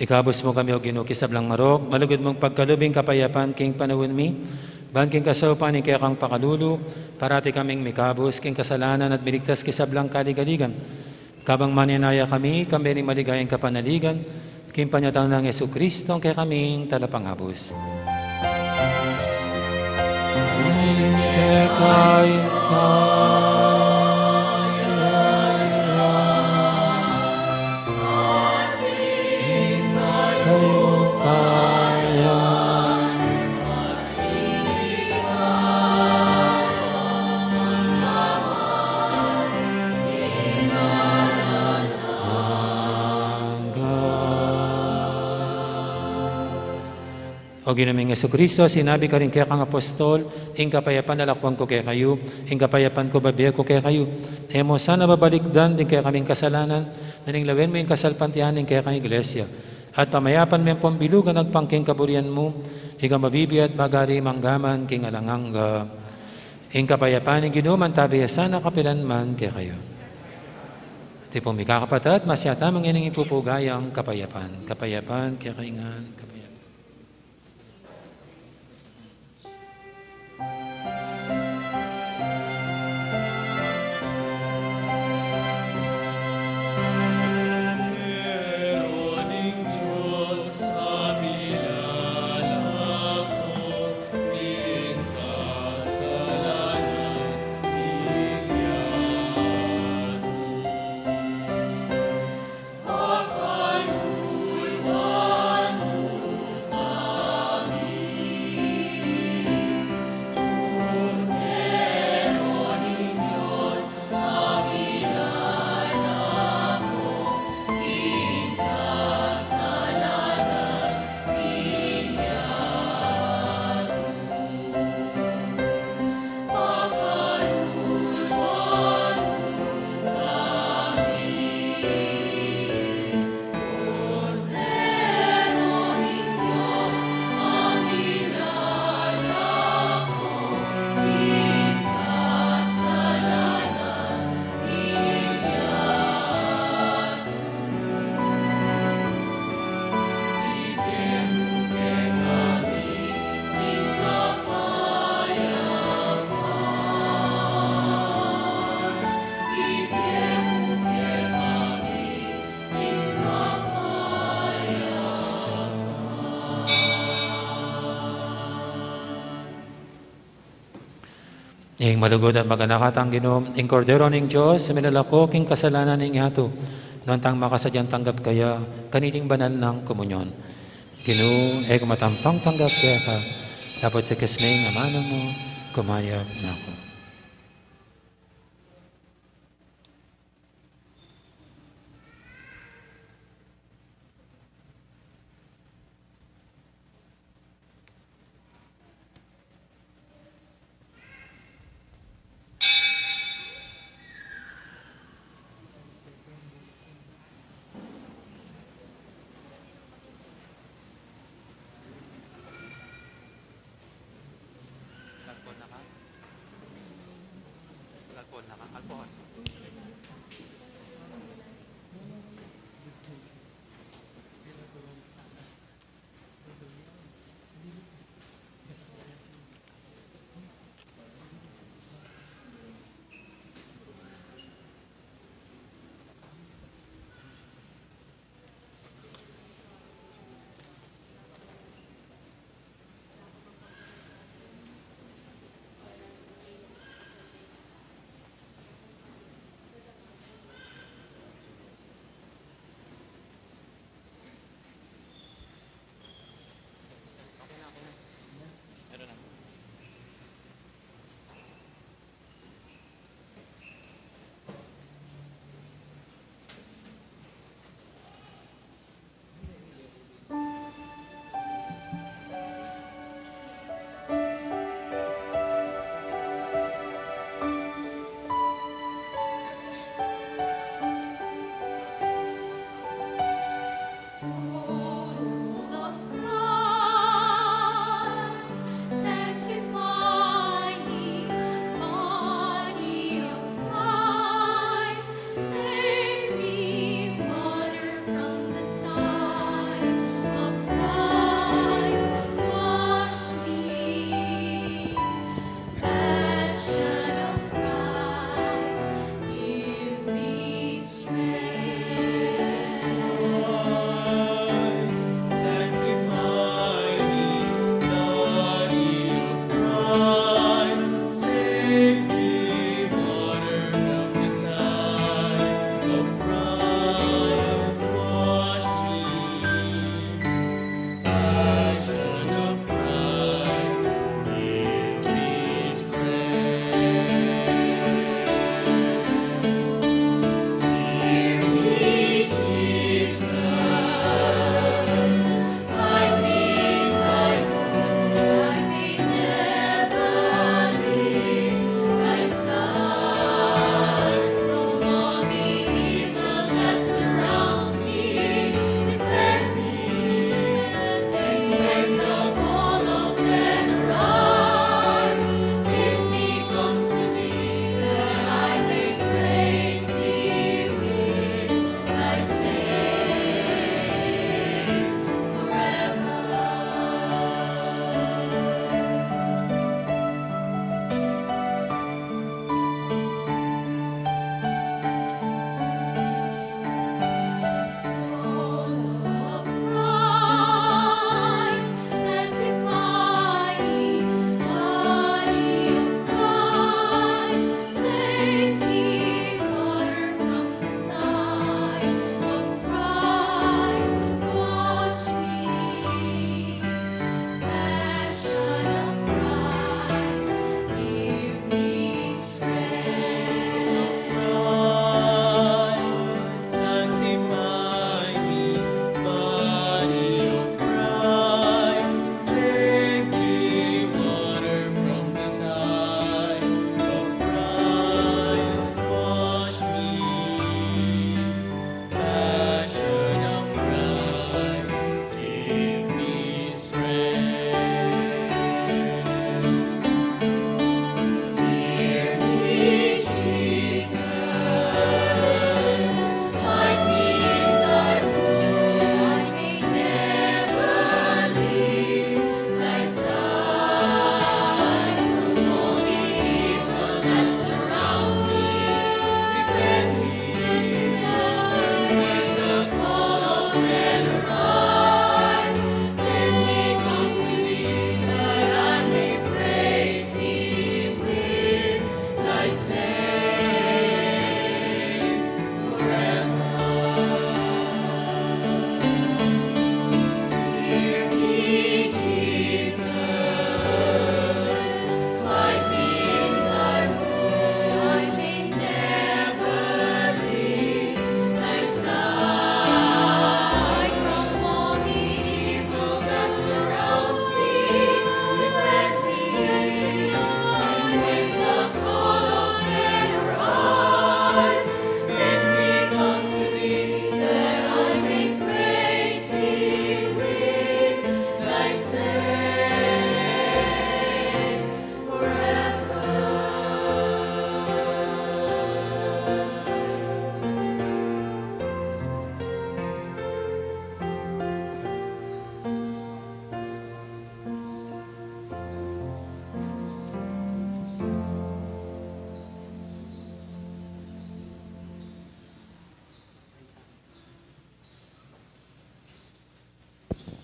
Ikabus mu kami, O Ginu, king sablang marok, malugud mung pagkalub ing kapayapan king panaun mi, ban king kasaupan ning kekang pakalulu, parati kaming mikabus king kasalanan at miligtas king sablang kaligaligan. Kabang manenaya kami, kambe ning maligayang kapanaligan, king panyatang nang Jesucristo, a kekaming Talapangabus. Keka ing kayarian, ing kayarian, O Ginu ming Jesucristo, sinabi karing kekang apostol, ing kapayapan lalakwan ku kekayu, ing kapayapan ku bibie ku kekayu. E mu sana babalikdan ding kekaming kasalanan, nune lawen mu ing kasalpantayanan ning kekang Iglesia. At pamayapan me ampong bilugan agpang king kaburian mu, ika a mabibie at magari mangga man king alang angga. Ing kapayapan ning Ginu mantabe ya sana kapilan man kekayu. Iti pong mikakapatad, masiyan tamu ngening ipupuga yang kapayapan. Kapayapan kekayu ngan, kapayapan. Ing malugud at maganakatang Ginu, ing Kordero ning Dios, a milalako king kasalanan ning yatu, nuan tang makasadyang tanggap kaya, kaniting banal nang komunyon. Ginu, e ku matampang tanggap keka, dapot sa kesming amanu mu, kumayap na ku.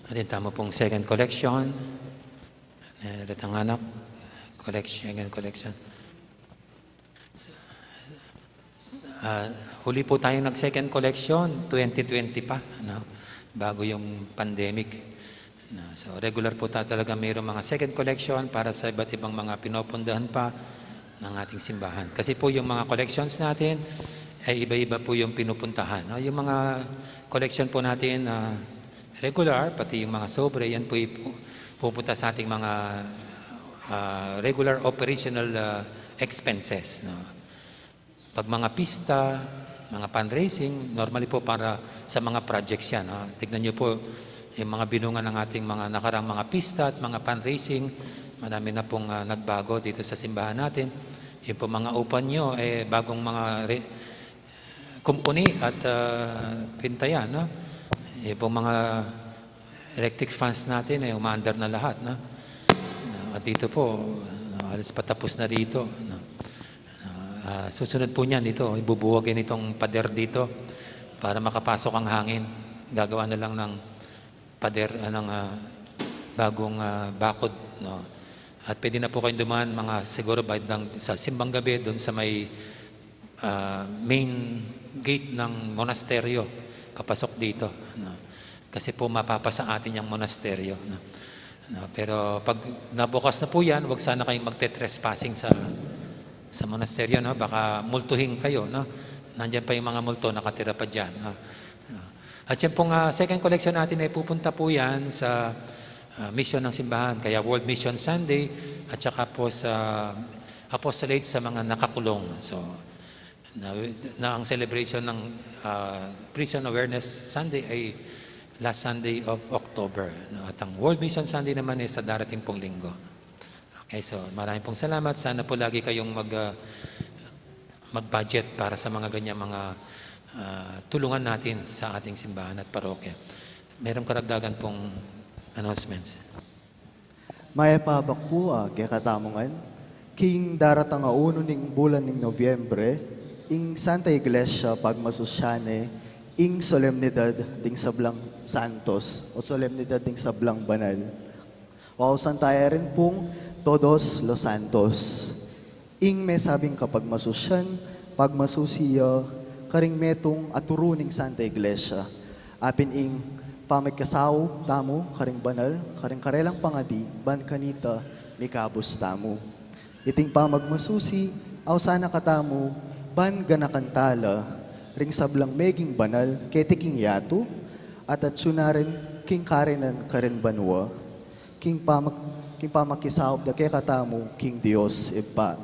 Atin tamu pung second collection. Eh, datang anak, collection, second collection. Ah, huli po tayo nag-second collection, twenty twenty pa, no? Bago yung pandemic. No? So, regular po ta-, talaga mayroong mga second collection para sa iba't ibang mga pinupundahan pa ng ating simbahan. Kasi po yung mga collections natin, ay iba-iba po yung pinupuntahan. No? Yung mga collection po natin, ah, regular, pati yung mga sobre, yan po ipu-, pupunta sa ating mga, ah, regular operational, ah, expenses. No? Pag mga pista, mga fundraising, normally po para sa mga projects yan. Ha? Tignan nyo po yung mga binunga ng ating mga nakarang mga pista at mga fundraising, marami na pong, ah, nagbago dito sa simbahan natin. Yung po mga upan nyo, eh, bagong mga re-, kumpuni at, ah, pintayan, no? Yung po mga electric fans natin, eh, umaandar na lahat, no? At dito po, ah, halos patapos na dito, no? Ah, susunod po niyan ito, ibubuwag yan itong pader dito para makapasok ang hangin. Gagawa na lang ng pader, ah, ng, ah, bagong, ah, bakod, no? At pwede na po kayong dumaan, mga siguro, by dang-, sa simbang gabi, doon sa may, ah, main gate ng monasteryo, papasok dito, no? Kasi po, mapapasa atin yung monasteryo, no? No, pero pag nabukas na po yan, wag sana kayong magte-trespassing sa, sa monasteryo, no? Baka multuhin kayo, no? Nandiyan pa yung mga multo, nakatira pa dyan, no? No. At yan pong, ah, second collection natin ay pupunta po yan sa, ah, mission ng simbahan. Kaya World Mission Sunday at saka po sa apostolate sa mga nakakulong. So, na, na ang celebration ng, ah, Prison Awareness Sunday ay last Sunday of October, no? At ang World Mission Sunday naman ay sa darating pong linggo. Okay, so maraming pong salamat. Sana po lagi kayong mag, ah, mag-budget para sa mga ganyang mga, ah, tulungan natin sa ating simbahan at parokya. Merong karagdagan pong announcements. Mayap a abak pu, ah, kekatamu ngan. King daratang a unu ning bulan ning Nobyembre, ing Santa Iglesia pagmasusyan ne ing solemnidad ding sablang santos o solemnidad ding sablang banal. O ausan taya rin pung Todos los Santos. Ing mesabing kapagmasusyan, pagmasusi ya karing metung a turu ning Santa Iglesia. Apin ing pamikasaup tamu karing banal, karing karelang pangadi, ban kanita mikabus tamu. Iting pamagmasusi, ausan na katamu, ban ganakan tala, ring sablang meging banal, keti king yatu, at atsu na rin king karinan karin banua. King pamak-, king pamakisaup da kekatamu, king Dios Ibpa.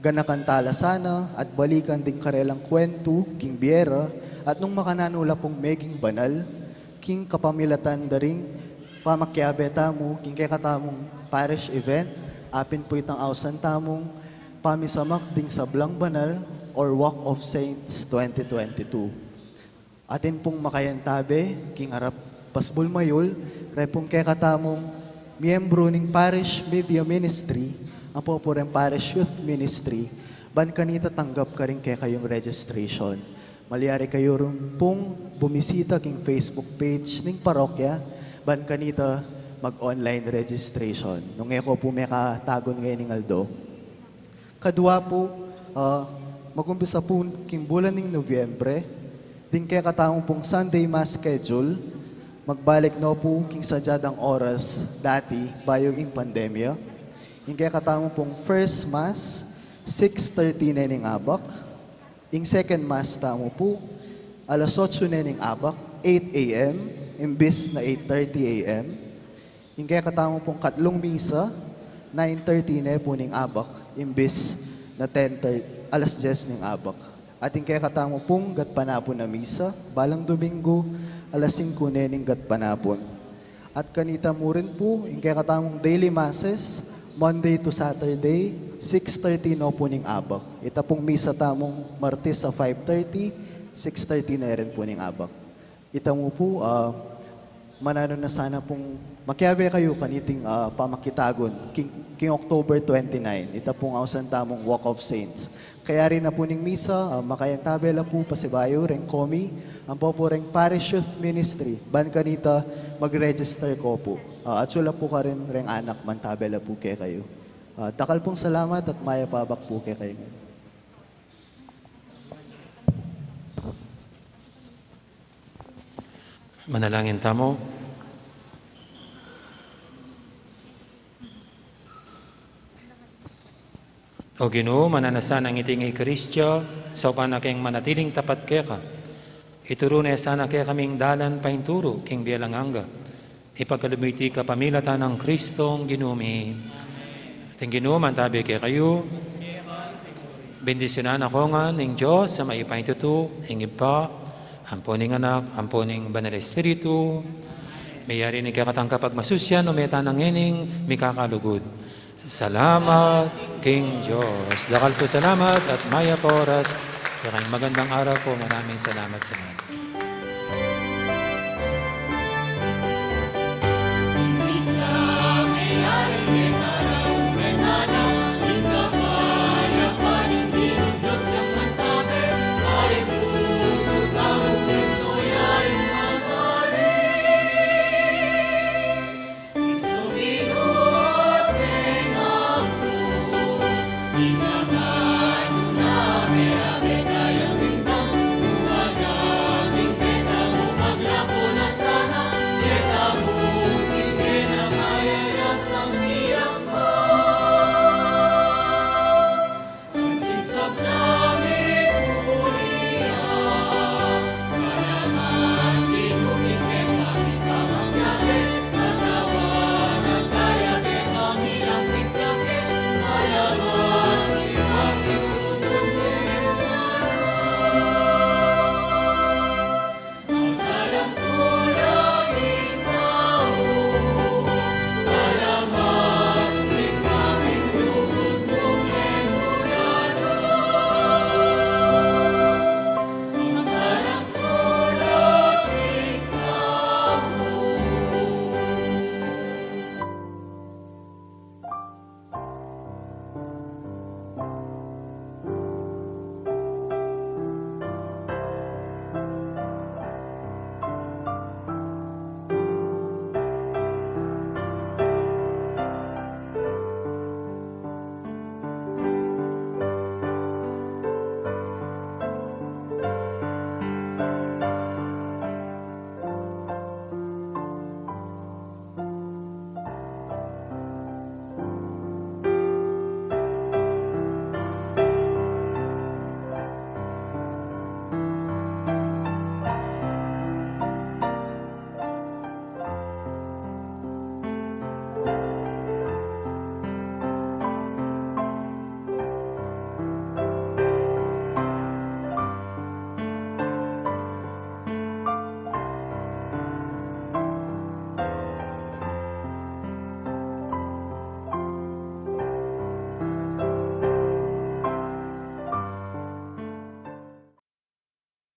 Ganakan tala sana, at balikan ding karelang kuwentu, king bie ra, at nung makananu la pung meging banal, king kapamilatan da ring pamakiabe tamu, king kekatamung parish event, apin pu itang ausan tamung pamisamak ding sablang banal or Walk of Saints twenty twenty-two. Atin pung makayantabe, king arap pasbul mayul, re pung kekatamung miyembru ning Parish Media Ministry, ampo pu reng Parish Youth Ministry, ban kanita tanggap karing kekayung registration. Malyari kayu rin pung bumisita king Facebook page ning parokya, ban kanita mag-online registration. Nung e ko pu mekatagun ngeni ning aldo. Kadua pu, ah, magumpisa pu king bulan ning Nobyembre, ding kekatamu pung Sunday Mass schedule, magbalik no pu king sadya dang oras dati, bayu ing pandemya. Ing kekatamu pung first Mass, six thirty ne ning abak. Ing second Mass tamu pu, alas otso ne ning abak, eight A M, imbis na eight thirty A M. Ing kekatamu pung katlung misa, nine thirty ne pu ning abak, imbis na ten thirty, alas dyes ning abak. At ing kekatamu pung gatpanapun a misa, balang Domingo, alas singku ne ning gatpanapun. At kanita mu rin pu, ing kekatamung daily masses, Monday to Saturday, six thirty no pu ning abak. Ita pung misa tamung Martes a five thirty, six thirty ne rin pu ning abak. Ita mu pu, ah, mananu na sana pung makiabe kayu kaniting, ah, pamakitagun, king, king October twenty-nine, ita pung ausan tamung Walk of Saints. Kayari na pu ning misa, ah, makayantabe la pu pasibayu reng komi, ampo pu reng Parish Youth Ministry, ban kanita Mag-register ko pu. Ah, at sula pu karin reng anak, mantabe la pu kekayu. Ah, dakal pung salamat at mayap a abak pu kekayu. Manalangin tamu. O Ginu, mananu na sana iting Eukaristiya, saupan na keng manatiling tapat keka. Ituru na sana kekaming dalan paintulu king bie alang angga. Ipagkalub mu iti kapamilatan nang Kristong Ginu mi. At ing Ginu mantabe kekayu. Bendisyunan na kayu ngan ning Dios a mayupaya king tutu, ing Ibpa, ampo ning Anak, ampo ning Banal a Espiritu. Meyari ne ing kekatang kapagmasusian, ume tana ngening mikakalugud. Salamat king Dios. Dakal pung salamat at mayap a oras. Kaya magandang araw po. Maraming salamat sa inyo.